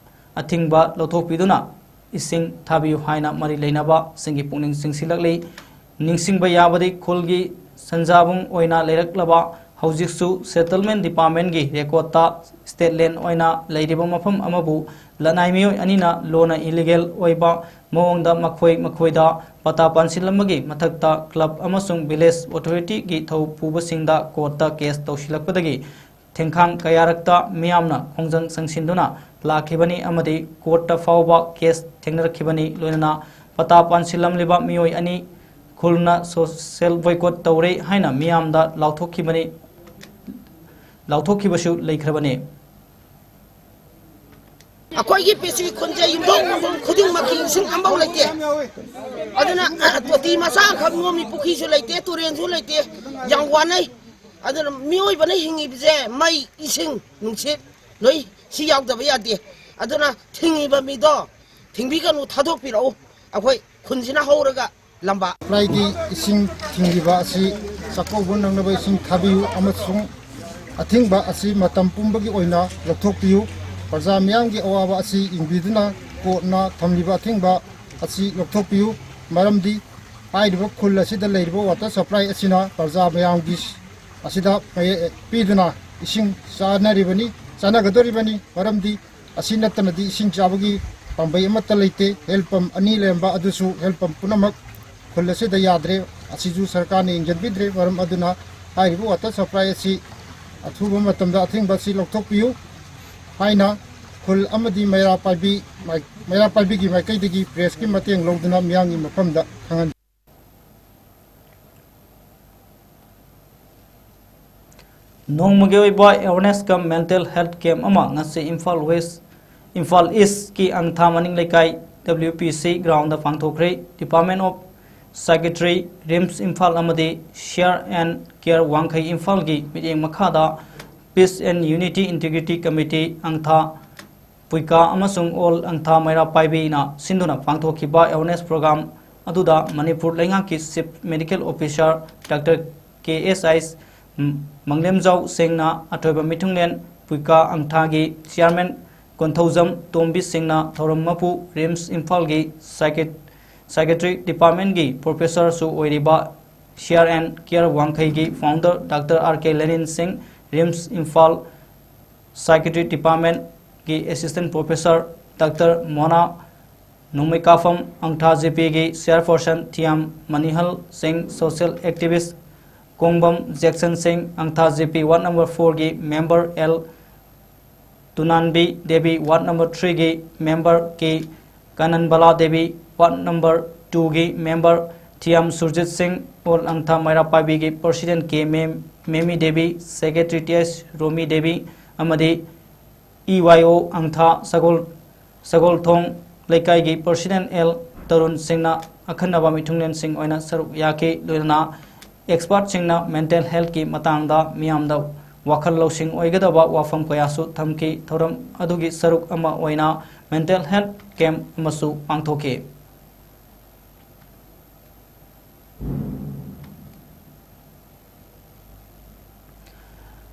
ꯑꯊꯤꯡꯕ ꯂꯧꯊꯣꯛꯄꯤꯗꯨꯅ ꯏꯁꯤꯡ ꯊꯥꯕꯤꯌꯨ ꯍꯥꯏꯅ ꯃꯔꯤ ꯂꯩꯅꯕꯁꯤꯡꯒꯤ ꯄꯨꯛꯅꯤꯡ ꯆꯤꯡꯁꯤꯜꯂꯛꯂꯤ꯫ ꯅꯤꯡꯁꯤꯡꯕ ꯌꯥꯕꯗꯤ, ꯈꯨꯜꯒꯤ ꯁꯟꯖꯥꯕꯨꯡ ꯑꯣꯏꯅ ꯂꯩꯔꯛꯂꯕ ꯍꯧꯖꯤꯛꯁꯨ settlement departmentꯀꯤ recordꯇ state land ꯑꯣꯏꯅ ꯂꯩꯔꯤꯕ ꯃꯐꯝ ꯑꯃꯕꯨ ꯂꯅꯥꯏ ꯃꯤꯑꯣꯏ ꯑꯅꯤꯅ ꯂꯣꯟꯅ illegal ꯑꯣꯏꯕ ꯃꯑꯣꯡꯗ ꯃꯈꯣꯏ ꯃꯈꯣꯏꯗ ꯄꯇꯥ ꯄꯥꯟꯁꯤꯜꯂꯝꯕꯒꯤ ꯃꯊꯛꯇ club ꯑꯃꯁꯨꯡ village authorityꯒꯤ ꯊꯧ ꯄꯨꯕꯁꯤꯡꯗ courtꯇ case ꯇꯧꯁꯤꯜꯂꯛꯄꯗꯒꯤ ꯊꯦꯡꯈꯥꯡ ꯀꯌꯥꯔꯛꯇ ꯃꯤꯌꯥꯝꯅ ꯈꯣꯡꯖꯪ ꯆꯪꯁꯤꯟꯗꯨꯅ ꯂꯥꯛꯈꯤꯕꯅꯤ ꯑꯃꯗꯤ courtꯇ ꯐꯥꯎꯕ case ꯊꯦꯡꯅꯔꯛꯈꯤꯕꯅꯤ꯫ ꯂꯣꯏꯅꯅ ꯄꯇꯥ ꯄꯥꯟꯁꯤꯜꯂꯝꯂꯤꯕ ꯃꯤꯑꯣꯏ ꯑꯅꯤ ꯈꯨꯜꯅ social boycott ꯇꯧꯔꯦ ꯍꯥꯏꯅ ꯃꯤꯌꯥꯝꯗ ꯂꯥꯎꯊꯣꯛꯈꯤꯕꯅꯤ, ꯂꯥꯎꯊꯣꯛꯈꯤꯕꯁꯨ ꯂꯩꯈ꯭ꯔꯕꯅꯤ꯫ ꯑꯩꯈꯣꯏꯒꯤ ꯄꯦꯁꯤ ꯈꯨꯟꯁꯦ ꯌꯨꯝꯊꯣꯡ ꯈꯨꯗꯤꯡꯃꯛꯀꯤ ꯏꯁꯤꯡ ꯑꯃꯐꯥꯎ ꯂꯩꯇꯦ꯫ ꯑꯗꯨꯅ ꯇꯣꯇꯤ ꯃꯆꯥ ꯑꯃꯈꯛ ꯅꯣꯝꯃꯤ, ꯄꯨꯈ꯭ꯔꯤꯁꯨ ꯂꯩꯇꯦ, ꯇꯨꯔꯦꯟꯁꯨ ꯂꯩꯇꯦ, ꯌꯥꯝ ꯋꯥꯅꯩ꯫ ꯑꯗꯨꯅ ꯃꯤꯑꯣꯏꯕꯅ ꯍꯤꯡꯉꯤꯕꯁꯦ ꯃꯩ, ꯏꯁꯤꯡ, ꯅꯨꯡꯁꯤꯠ, ꯂꯣꯏ ꯁꯤ ꯌꯥꯎꯗꯕ ꯌꯥꯗꯦ꯫ ꯑꯗꯨꯅ ꯊꯤꯡꯉꯤꯕ ꯃꯤꯗꯣ ꯊꯤꯡꯕꯤꯒꯅꯨ, ꯊꯥꯗꯣꯛꯄꯤꯔꯛꯎ꯫ ꯑꯩꯈꯣꯏ ꯈꯨꯟꯁꯤꯅ ꯍꯧꯔꯒ ꯂꯝꯕꯥ꯫ ꯂꯩꯀꯥꯏꯒꯤ ꯏꯁꯤꯡ ꯊꯤꯡꯂꯤꯕ ꯑꯁꯤ ꯆꯥꯛꯀꯧꯕ ꯅꯪꯅꯕ ꯏꯁꯤꯡ ꯊꯥꯕꯤꯌꯨ ꯑꯃꯁꯨꯡ ꯑꯊꯤꯡꯕ ꯑꯁꯤ ꯃꯇꯝ ꯄꯨꯝꯕꯒꯤ ꯑꯣꯏꯅ ꯂꯧꯊꯣꯛꯄꯤꯌꯨ꯫ ꯄ꯭ꯔꯖꯥ ꯃꯤꯌꯥꯝꯒꯤ ꯑꯋꯥꯕ ꯑꯁꯤ ꯌꯦꯡꯕꯤꯗꯨꯅ ꯀꯣꯔꯠꯅ ꯊꯝꯂꯤꯕ ꯑꯊꯤꯡꯕ ꯑꯁꯤ ꯂꯧꯊꯣꯛꯄꯤꯌꯨ꯫ ꯃꯔꯝꯗꯤ ꯍꯥꯏꯔꯤꯕ ꯈꯨꯜ ꯑꯁꯤꯗ ꯂꯩꯔꯤꯕ ꯋꯥꯇꯔ ꯁꯄ꯭ꯂꯥꯏ ꯑꯁꯤꯅ ꯄ꯭ꯔꯖꯥ ꯃꯌꯥꯝꯒꯤ ꯑꯁꯤꯗ ꯃꯌꯦ-, ꯄꯤꯗꯨꯅ ꯏꯁꯤꯡ ꯆꯥꯅꯔꯤꯕꯅꯤ, ꯆꯥꯅꯒꯗꯧꯔꯤꯕꯅꯤ꯫ ꯃꯔꯝꯗꯤ ꯑꯁꯤ ꯅꯠꯇꯅꯗꯤ ꯏꯁꯤꯡ ꯆꯥꯕꯒꯤ ꯄꯥꯝꯕꯩ ꯑꯃꯠꯇ ꯂꯩꯇꯦ꯫ ꯍꯦꯜ ꯄꯝ ꯑꯅꯤ ꯂꯩꯔꯝꯕ ꯑꯗꯨꯁꯨ ꯍꯦꯜ ꯄꯝ ꯄꯨꯝꯅꯃꯛ ꯈꯨꯜ ꯑꯁꯤꯗ ꯌꯥꯗ꯭ꯔꯦ꯫ ꯑꯁꯤꯁꯨ ꯁꯔꯀꯥꯔꯅ ꯌꯦꯡꯁꯤꯟꯕꯤꯗ꯭ꯔꯦ꯫ ꯃꯔꯝ ꯑꯗꯨꯅ ꯍꯥꯏꯔꯤꯕ ꯋꯥꯇꯔ ꯁꯄ꯭ꯂꯥꯏ ꯑꯁꯤ ꯑꯊꯨꯕ ꯃꯇꯝꯗ ꯑꯊꯤꯡꯕ ꯑꯁꯤ ꯂꯧꯊꯣꯛꯄꯤꯌꯨ ꯍꯥꯏꯅ ꯈꯨꯜ ꯑꯃꯗꯤ ꯃꯩꯔꯥ ꯄꯥꯏꯕꯤ, ꯃꯩꯔꯥ ꯄꯥꯏꯕꯤꯒꯤ ꯃꯥꯏꯀꯩꯗꯒꯤ ꯄ꯭ꯔꯦꯁꯀꯤ ꯃꯇꯦꯡ ꯂꯧꯗꯨꯅ ꯃꯤꯌꯥꯝꯒꯤ ꯃꯐꯝꯗ ꯈꯪꯍꯟ ꯅꯣꯡꯃꯒꯤ ꯑꯣꯏꯕ ꯑꯦꯋꯥꯔꯅꯦꯁ ꯀꯝ ꯃꯦꯟꯇꯦꯜ ꯍꯦꯜꯊ ꯀꯦꯝꯞ ꯑꯃ ꯉꯁꯤ ꯏꯝꯐꯥꯜ ꯋꯦꯁ, ꯏꯝꯐꯥꯜ ꯏꯁꯀꯤ ꯑꯪꯊꯥ ꯃꯅꯤꯡ ꯂꯩꯀꯥꯏ ꯗꯕ꯭ꯂꯤꯎ ꯄꯤ ꯁꯤ ꯒ꯭ꯔꯥꯎꯟꯗ ꯄꯥꯡꯊꯣꯛꯈ꯭ꯔꯦ꯫ Department of psychiatry, RIMS Imphal ꯑꯃꯗꯤ ꯁꯤꯌꯥꯔ ꯑꯦꯟ ꯀꯤꯌꯔ ꯋꯥꯡꯈꯩ ꯏꯝꯐꯥꯜꯒꯤ ꯃꯤꯠꯌꯦꯡ ꯃꯈꯥꯗ peace and unity integrity committee ꯑꯪꯊꯥ ꯄꯨꯏꯀꯥ ꯑꯃꯁꯨꯡ ꯑꯣꯜ ꯑꯪꯊꯥ ꯃꯩꯔꯥ ꯄꯥꯏꯕꯤꯅ ꯁꯤꯟꯗꯨꯅ ꯄꯥꯡꯊꯣꯛꯈꯤꯕ ꯑꯦꯋꯥꯔꯅꯦꯁ ꯄ꯭ꯔꯣꯒ꯭ꯔꯥꯝ ꯑꯗꯨꯗ ꯃꯅꯤꯄꯨꯔ ꯂꯩꯉꯥꯛꯀꯤ ꯆꯤꯐ ꯃꯦꯗꯤꯀꯦꯜ ꯑꯣꯐꯤꯁꯥꯔ ꯗꯥꯛꯇꯔ ꯀꯦ ꯑꯦꯁ ꯑꯥꯏ ꯃꯪꯂꯦꯝꯖꯥꯎ ꯁꯤꯡꯅ ꯑꯊꯣꯏꯕ ꯃꯤꯊꯨꯡꯂꯦꯟ, ꯄꯨꯏꯀꯥ ꯑꯪꯊꯥꯒꯤ ꯆꯤꯌꯥꯔꯃꯦꯟ ꯀꯣꯟꯊꯧꯖꯝ ꯇꯣꯝꯕꯤ ꯁꯤꯡꯅ ꯊꯧꯔꯝ ꯃꯄꯨ, ꯔꯤꯝꯁ ꯏꯝꯐꯥꯜꯒꯤ ꯁꯥꯏꯀꯦ-, ꯁꯥꯏꯀꯦꯇ꯭ꯔꯤ ꯗꯤꯄꯥꯔꯠꯃꯦꯟꯒꯤ ꯄ꯭ꯔꯣꯐꯦꯁꯔꯁꯨ ꯑꯣꯏꯔꯤꯕ ꯁꯤꯌꯥꯔ ꯑꯦꯟ ꯀꯤꯌꯔ ꯋꯥꯡꯈꯩꯒꯤ founder doctor R K Lenin Singh, RIMS Imphal psychiatry ꯗꯤꯄꯥꯔꯠꯃꯦꯟꯒꯤ assistant professor doctor Mona Nongmeikapam, ꯑꯪꯊꯥ ꯖꯦ ꯄꯤꯒꯤ ꯆꯤꯌꯔꯄꯔꯁꯟ ꯊꯤꯌꯥꯝ ꯃꯅꯤꯍꯜ ꯁꯤꯡ, ꯁꯣꯁꯤꯌꯦꯜ ꯑꯦꯛꯇꯤꯚꯤꯁ ꯀꯣꯡꯕꯝ ꯖꯦꯛꯁꯟ ꯁꯤꯡ, ꯑꯪꯊꯥ ꯖꯦ ꯄꯤ ꯋꯥꯔꯗ ꯅꯝꯕꯔ ꯐꯣꯔꯒꯤ member L Tunanbi Devi, ward number ꯊ꯭ꯔꯤꯒꯤ member K Kananbala Devi, ward number ꯇꯨꯒꯤ ꯃꯦꯝꯕꯔ ꯊꯤꯌꯥꯝ ꯁꯨꯔꯖꯤꯠ ꯁꯤꯡ, ꯑꯣꯜ ꯑꯪꯊꯥ ꯃꯩꯔꯥ ꯄꯥꯏꯕꯤꯒꯤ president K Memi-, Memi Devi, secretary T S Romi Devi ꯑꯃꯗꯤ ꯏ ꯋꯥꯏ ꯑꯣ ꯑꯪꯊꯥ ꯁꯒꯣꯜ, ꯁꯒꯣꯜꯊꯣꯡ ꯂꯩꯀꯥꯏꯒꯤ ꯄ꯭ꯔꯁꯤꯗꯦꯟ ꯑꯦꯜ ꯇꯔꯨꯟ ꯁꯤꯡꯅ ꯑꯈꯟꯅꯕ ꯃꯤꯊꯨꯡꯂꯦꯟꯁꯤꯡ ꯑꯣꯏꯅ ꯁꯔꯨꯛ ꯌꯥꯈꯤ꯫ ꯂꯣꯏꯅꯅ ꯑꯦꯛꯁꯄꯔꯠꯁꯤꯡꯅ ꯃꯦꯟꯇꯦꯜ ꯍꯦꯜꯊꯀꯤ ꯃꯇꯥꯡꯗ ꯃꯤꯌꯥꯝꯗ ꯋꯥꯈꯜ ꯂꯧꯁꯤꯡ ꯑꯣꯏꯒꯗꯕ ꯋꯥꯐꯝ ꯀꯌꯥꯁꯨ ꯊꯝꯈꯤ꯫ ꯊꯧꯔꯝ ꯑꯗꯨꯒꯤ ꯁꯔꯨꯛ ꯑꯃ ꯑꯣꯏꯅ ꯃꯦꯟꯇꯦꯜ ꯍꯦꯜꯊ ꯀꯦꯝꯞ ꯑꯃꯁꯨ ꯄꯥꯡꯊꯣꯛꯈꯤ꯫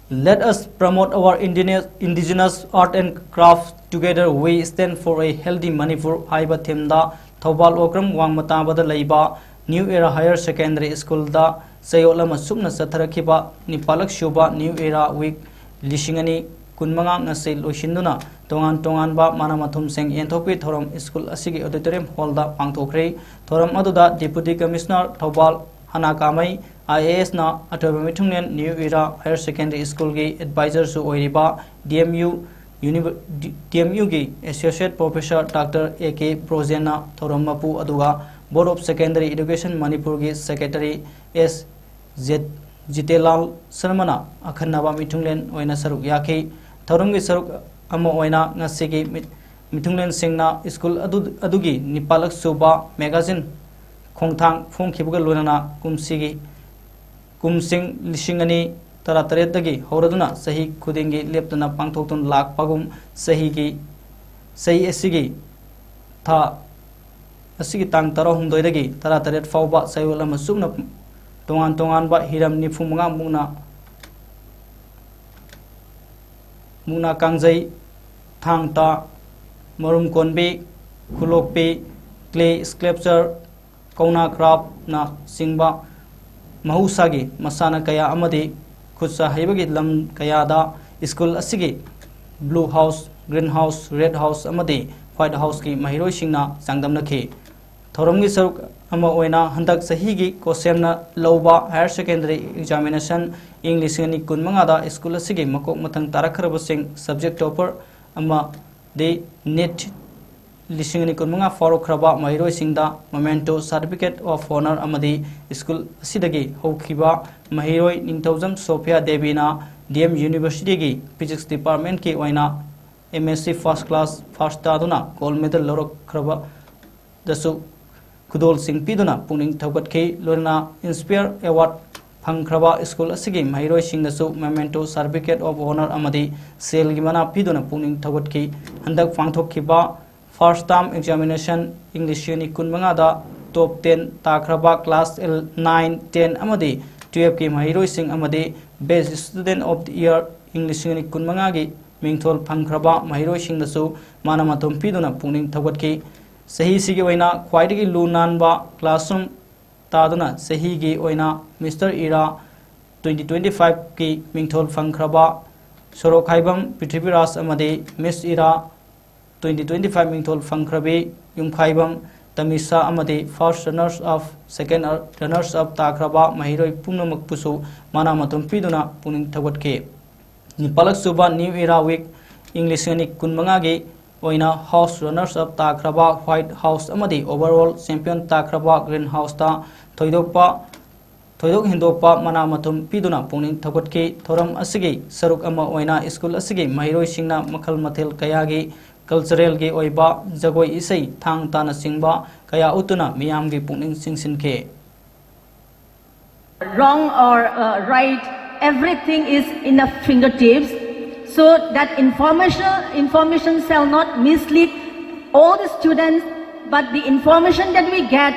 Let us promote our indigenous, indigenous art and craft together. We stand for a healthy Manipur ꯍꯥꯏꯕ ꯊꯤꯝꯗ ꯊꯧꯕꯥꯜ ꯑꯣꯀ꯭ꯔꯝ ꯋꯥꯡꯃ ꯇꯥꯕꯗ ꯂꯩꯕ New Era Higher Secondary Schoolꯗ ꯆꯌꯣꯜ ꯑꯃ ꯁꯨꯞꯅ ꯆꯠꯊꯔꯛꯈꯤꯕ ꯅꯤꯄꯥꯜꯂꯛ ꯁꯨꯕ New Era Week ꯂꯤꯁꯤꯡ ꯑꯅꯤ ꯀꯨꯟꯃꯉꯥ ꯉꯁꯤ ꯂꯣꯏꯁꯤꯟꯗꯨꯅ ꯇꯣꯉꯥꯟ ꯇꯣꯉꯥꯟꯕ ꯃꯅꯥ ꯃꯊꯨꯝꯁꯤꯡ ꯌꯦꯟꯊꯣꯛꯄꯒꯤ ꯊꯧꯔꯝ ꯁ꯭ꯀꯨꯜ ꯑꯁꯤꯒꯤ auditorium hallꯗ ꯄꯥꯡꯊꯣꯛꯈ꯭ꯔꯦ꯫ ꯊꯧꯔꯝ ꯑꯗꯨꯗ Deputy Commissioner ꯊꯧꯕꯥꯜ ꯍꯅꯥ ꯀꯥꯃꯩ, IASꯅ ꯑꯊꯣꯏꯕ ꯃꯤꯊꯨꯡꯂꯦꯟ New Era Higher Secondary Schoolꯒꯤ advisorꯁꯨ ꯑꯣꯏꯔꯤꯕ DMU Univer-, D-, DMUꯒꯤ Associate Professor Doctor A K ꯕ꯭ꯔꯣꯖꯦꯟꯅ ꯊꯧꯔꯝ ꯃꯄꯨ ꯑꯗꯨꯒ Board of Secondary Education ꯃꯅꯤꯄꯨꯔꯒꯤ Secretary S ꯖꯦꯠ-, ꯖꯤꯇꯦꯂꯥꯜ ꯁꯔꯃꯅ ꯑꯈꯟꯅꯕ ꯃꯤꯊꯨꯡꯂꯦꯟ ꯑꯣꯏꯅ ꯁꯔꯨꯛ ꯌꯥꯈꯤ꯫ ꯊꯧꯔꯝꯒꯤ ꯁꯔꯨꯛ ꯑꯃ ꯑꯣꯏꯅ ꯉꯁꯤꯒꯤ ꯃꯤꯠ-, ꯃꯤꯊꯨꯡꯂꯦꯟꯁꯤꯡꯅ ꯁ꯭ꯀꯨꯜ ꯑꯗꯨ-, ꯑꯗꯨꯒꯤ ꯅꯤꯄꯥꯜꯂꯛ ꯁꯨꯕ magazine ꯈꯣꯡꯊꯥꯡ ꯐꯣꯡꯈꯤꯕꯒ ꯂꯣꯏꯅꯅ ꯀꯨꯝꯁꯤꯒꯤ, ꯀꯨꯝꯁꯤꯡ ꯂꯤꯁꯤꯡ ꯑꯅꯤ ꯇꯔꯥꯇꯔꯦꯠꯇꯒꯤ ꯍꯧꯔꯗꯨꯅ ꯆꯍꯤ ꯈꯨꯗꯤꯡꯒꯤ ꯂꯦꯞꯇꯅ ꯄꯥꯡꯊꯣꯛꯇꯨꯅ ꯂꯥꯛꯄꯒꯨꯝ ꯆꯍꯤꯒꯤ, ꯆꯍꯤ ꯑꯁꯤꯒꯤ ꯊꯥ ꯑꯁꯤꯒꯤ ꯇꯥꯡ ꯇꯔꯥꯍꯨꯝꯗꯣꯏꯗꯒꯤ ꯇꯔꯥꯇꯔꯦꯠ ꯐꯥꯎꯕ ꯆꯌꯣꯜ ꯑꯃ ꯆꯨꯞꯅ ꯇꯣꯉꯥꯟ ꯇꯣꯉꯥꯟꯕ ꯍꯤꯔꯝ ꯅꯤꯐꯨ ꯃꯉꯥ ꯃꯨꯛꯅ, ꯃꯨꯛꯅꯥ ꯀꯥꯡꯖꯩ, ꯊꯥꯡ ꯇꯥ, ꯃꯔꯨꯝ ꯀꯣꯟꯕꯤ, ꯈꯨꯂꯣꯛꯄꯤ, clay sculpture, ꯀꯧꯅꯥ craftꯅꯆꯤꯡꯕ ꯃꯍꯧꯁꯥꯒꯤ ꯃꯁꯥꯟꯅ ꯀꯌꯥ ꯑꯃꯗꯤ ꯈꯨꯠꯁꯥ ꯍꯩꯕꯒꯤ ꯂꯝ ꯀꯌꯥꯗ ꯁ꯭ꯀꯨꯜ ꯑꯁꯤꯒꯤ blue house, green house, red house ꯑꯃꯗꯤ white houseꯀꯤ ꯃꯍꯩꯔꯣꯏꯁꯤꯡꯅ ꯆꯥꯡꯗꯝꯅꯈꯤ꯫ ꯊꯧꯔꯝꯒꯤ ꯁꯔꯨꯛ ꯑꯃ ꯑꯣꯏꯅ ꯍꯟꯗꯛ ꯆꯍꯤꯒꯤ ꯀꯣꯁꯦꯝꯅ ꯂꯧꯕ higher secondary examination ꯏꯪ ꯂꯤꯁꯤꯡ ꯑꯅꯤ ꯀꯨꯟꯃꯉꯥꯗ ꯁ꯭ꯀꯨꯜ ꯑꯁꯤꯒꯤ ꯃꯀꯣꯛ ꯃꯊꯪ ꯇꯥꯔꯛꯈ꯭ꯔꯕꯁꯤꯡ subject topper ꯑꯃꯗꯤ NEET ꯂꯤꯁꯤꯡ ꯑꯅꯤ ꯀꯨꯟꯃꯉꯥ ꯐꯥꯎꯔꯛꯈ꯭ꯔꯕ ꯃꯍꯩꯔꯣꯏꯁꯤꯡꯗ memento, certificate of honour ꯑꯃꯗꯤ ꯁ꯭ꯀꯨꯜ ꯑꯁꯤꯗꯒꯤ ꯍꯧꯈꯤꯕ ꯃꯍꯩꯔꯣꯏ ꯅꯤꯡꯊꯧꯖꯝ ꯁꯣꯐꯤꯌꯥ ꯗꯦꯕꯤꯅ D M Universityꯒꯤ Physics Departmentꯀꯤ ꯑꯣꯏꯅ M S C first class first ꯇꯥꯗꯨꯅ gold medal ꯂꯧꯔꯛꯈ꯭ꯔꯕꯗꯁꯨ ꯈꯨꯗꯣꯜꯁꯤꯡ ꯄꯤꯗꯨꯅ ꯄꯨꯛꯅꯤꯡ ꯊꯧꯒꯠꯈꯤ꯫ ꯂꯣꯏꯅꯅ Inspire Award ꯐꯪꯈ꯭ꯔꯕ ꯁ꯭ꯀꯨꯜ ꯑꯁꯤꯒꯤ ꯃꯍꯩꯔꯣꯏꯁꯤꯡꯗꯁꯨ memento, certificate of honour ꯑꯃꯗꯤ ꯁꯦꯜꯒꯤ ꯃꯅꯥ ꯄꯤꯗꯨꯅ ꯄꯨꯛꯅꯤꯡ ꯊꯧꯒꯠꯈꯤ꯫ ꯍꯟꯗꯛ ꯄꯥꯡꯊꯣꯛꯈꯤꯕ first term examination ꯏꯪ ꯂꯤꯁꯤꯡ ꯑꯅꯤ ꯀꯨꯟꯃꯉꯥꯗ top ten ꯇꯥꯈ꯭ꯔꯕ class nine, ten ꯑꯃꯗꯤ twelveꯀꯤ ꯃꯍꯩꯔꯣꯏꯁꯤꯡ ꯑꯃꯗꯤ Best Student of the Year ꯏꯪ ꯂꯤꯁꯤꯡ ꯑꯅꯤ ꯀꯨꯟꯃꯉꯥꯒꯤ ꯃꯤꯡꯊꯣꯜ ꯐꯪꯈ꯭ꯔꯕ ꯃꯍꯩꯔꯣꯏꯁꯤꯡꯗꯁꯨ ꯃꯥꯅ ꯃꯇꯝ ꯄꯤꯗꯨꯅ ꯄꯨꯛꯅꯤꯡ ꯊꯧꯒꯠꯈꯤ꯫ ꯆꯍꯤꯁꯤꯒꯤ ꯑꯣꯏꯅ ꯈ꯭ꯋꯥꯏꯗꯒꯤ ꯂꯨ ꯅꯥꯟꯕ classroom ꯇꯥꯗꯨꯅ ꯆꯍꯤꯒꯤ ꯑꯣꯏꯅ Mister Era twenty twenty five ꯀꯤ ꯃꯤꯡꯊꯣꯜ ꯐꯪꯈ꯭ꯔꯕ ꯁꯣꯔꯣꯛꯈꯥꯏꯕꯝ ꯄ꯭ꯔꯤꯊꯤꯕꯤꯔꯥꯖ ꯑꯃꯗꯤ Miss Era twenty twenty five ꯃꯤꯡꯊꯣꯜ ꯐꯪꯈ꯭ꯔꯕꯤ ꯌꯨꯝꯈꯥꯏꯕꯝ ꯇꯃꯤꯁꯥ ꯑꯃꯗꯤ first runners up, second runners up ꯇꯥꯈ꯭ꯔꯕ ꯃꯍꯩꯔꯣꯏ ꯄꯨꯝꯅꯃꯛꯄꯨꯁꯨ ꯃꯅꯥ ꯃꯊꯨꯝ ꯄꯤꯗꯨꯅ ꯄꯨꯛꯅꯤꯡ ꯊꯧꯒꯠꯈꯤ꯫ ꯅꯤꯄꯥꯜꯂꯛ ꯁꯨꯕ New Era Week ꯏꯪ ꯂꯤꯁꯤꯡ ꯑꯅꯤ ꯀꯨꯟꯃꯉꯥꯒꯤ ꯑꯣꯏꯅ house runners up ꯇꯥꯈ꯭ꯔꯕ White House ꯑꯃꯗꯤ overall champion ꯇꯥꯈ꯭ꯔꯕ Green Houseꯇ ꯊꯣꯏꯗꯣꯛꯄ ꯊꯣꯏꯗꯣꯛ ꯍꯦꯟꯗꯣꯛꯄ ꯃꯅꯥ ꯃꯊꯨꯝ ꯄꯤꯗꯨꯅ ꯄꯨꯛꯅꯤꯡ ꯊꯧꯒꯠꯈꯤ꯫ ꯊꯧꯔꯝ ꯑꯁꯤꯒꯤ ꯁꯔꯨꯛ ꯑꯃ ꯑꯣꯏꯅ ꯁ꯭ꯀꯨꯜ ꯑꯁꯤꯒꯤ ꯃꯍꯩꯔꯣꯏꯁꯤꯡꯅ ꯃꯈꯜ ꯃꯊꯦꯜ ꯀꯌꯥꯒꯤ culturalꯒꯤ ꯑꯣꯏꯕ ꯖꯒꯣꯏ, ꯏꯁꯩ, ꯊꯥꯡ ꯇꯥꯅꯆꯤꯡꯕ ꯀꯌꯥ ꯎꯠꯇꯨꯅ ꯃꯤꯌꯥꯝꯒꯤ ꯄꯨꯛꯅꯤꯡ ꯆꯤꯡꯁꯤꯟꯈꯤ꯫ Wrong or uh, right, everything is in the fingertips, so that information, information shall not mislead all the students, but the information that we get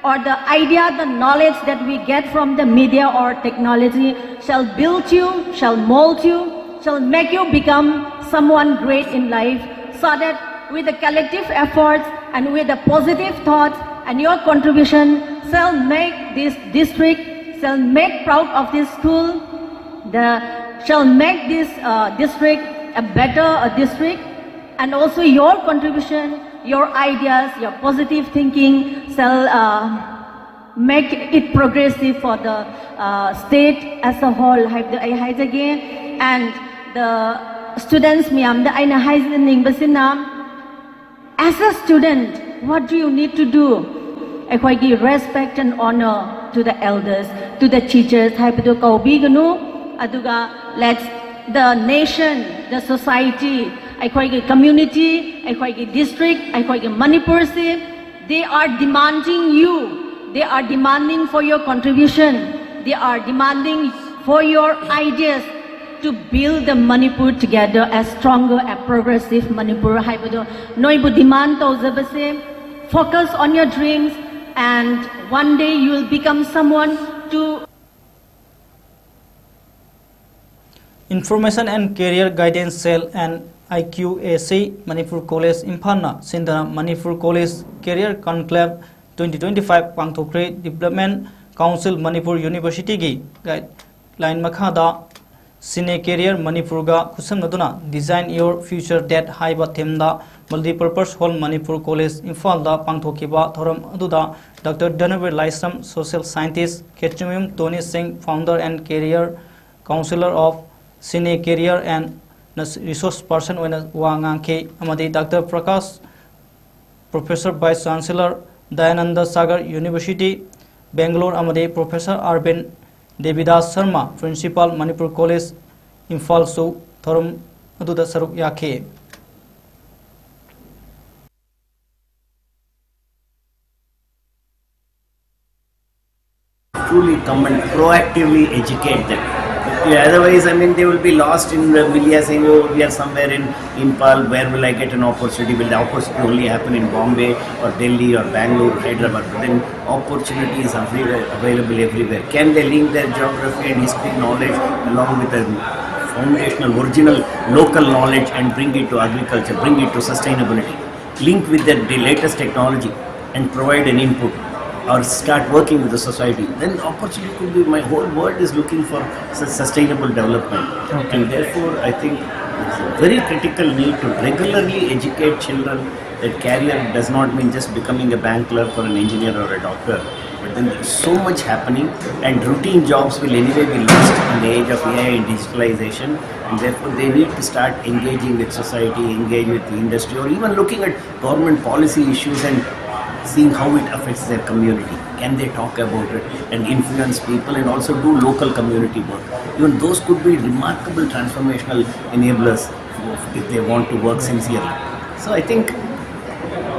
or the idea, the knowledge that we get from the media or technology shall build you, shall mold you, shall make you become someone great in life, so that with the collective efforts and with the positive thoughts and your contribution shall make this district, shall make proud of this school, the, shall make this uh, district a better uh, district, and also your contribution, your ideas, your positive thinking shall uh, make it progressive for the uh, state as a whole. ꯍꯥꯏꯕꯗꯣ ꯑꯩ ꯍꯥꯏꯖꯒꯦ꯫ And the students ꯃꯌꯥꯝꯗ ꯑꯩꯅ ꯍꯥꯏꯖꯅꯤꯡꯕꯁꯤꯅ, as a student, what do you need to do? ꯑꯩꯈꯣꯏꯒꯤ respect and honor to the elders, to the teachers ꯍꯥꯏꯕꯗꯨ ꯀꯧꯕꯤꯒꯅꯨ꯫ ꯑꯗꯨꯒ let's, the nation, the society, ꯑꯩꯈꯣꯏꯒꯤ community, ꯑꯩꯈꯣꯏꯒꯤ district, ꯑꯩꯈꯣꯏꯒꯤ ꯃꯅꯤꯄꯨꯔꯁꯤ, they are demanding you, they are demanding for your contribution, they are demanding for your ideas to build the Manipur together as stronger and progressive Manipur ꯍꯥꯏꯕꯗꯣ ꯅꯣꯏꯕꯨ demand ꯇꯧꯖꯕꯁꯦ꯫ Focus on your dreams and one day you will become someone to Information and Career Guidance Cell and I Q A C Manipur College ꯏꯝꯐꯥꯜꯅ ꯁꯤꯟꯗꯨꯅ Manipur College Career Conclave twenty twenty-five ꯄꯥꯡꯊꯣꯛꯈ꯭ꯔꯦ꯫ Development Council Manipur University ꯒꯤ guideline ꯃꯈꯥꯗ Cine Career ꯃꯅꯤꯄꯨꯔꯒ ꯈꯨꯠꯁꯝꯅꯗꯨꯅ Design Your Future That ꯍꯥꯏꯕ themeꯗ Multipurpose Hall Manipur College ꯏꯝꯐꯥꯜꯗ ꯄꯥꯡꯊꯣꯛꯈꯤꯕ ꯊꯧꯔꯝ ꯑꯗꯨꯗ Doctor ꯙꯅꯕꯤꯔ ꯂꯥꯏꯁ꯭ꯔꯝ, Social Scientist, ꯈꯦꯇ꯭ꯔꯤꯃꯌꯨꯝ ꯇꯣꯅꯤ ꯁꯤꯡ, Founder and Career Counsellor of Cine Career and Resource Person ꯑꯣꯏꯅ ꯋꯥ ꯉꯥꯡꯈꯤ, ꯑꯃꯗꯤ Doctor Prakash, Professor Vice Chancellor, Dayananda Sagar University, Bangalore, ꯑꯃꯗꯤ Professor Arvind Devidas Sharma, Principal, Manipur College, ꯏꯝꯐꯥꯜꯁꯨ ꯊꯧꯔꯝ ꯑꯗꯨꯗ ꯁꯔꯨꯛ ꯌꯥꯈꯤ꯫ Truly come and proactively educate them. Yeah, otherwise, I mean, they will be lost in the media saying, "Oh, we are somewhere in Imphal, where will I get an opportunity?" Will the opportunity only happen in Bombay or Delhi or Bangalore, Hyderabad? But then opportunity is everywhere, available everywhere. Can they link their geography and history knowledge along with the foundational, original local knowledge and bring it to agriculture, bring it to sustainability, link with the latest technology and provide an input or start working with the society, then opportunity could be, my whole world is looking for sustainable development. Okay. And therefore, I think it's a very critical need to regularly educate children that career does not mean just becoming a bank clerk or an engineer or a doctor. But then there's so much happening, and routine jobs will anyway be lost in the age of A I and digitalization, and therefore they need to start engaging with society, engage with the industry, or even looking at government policy issues and seeing how it affects their community. Can they talk about it and influence people and also do local community work? Even those could be remarkable transformational enablers if they want to work sincerely. So I think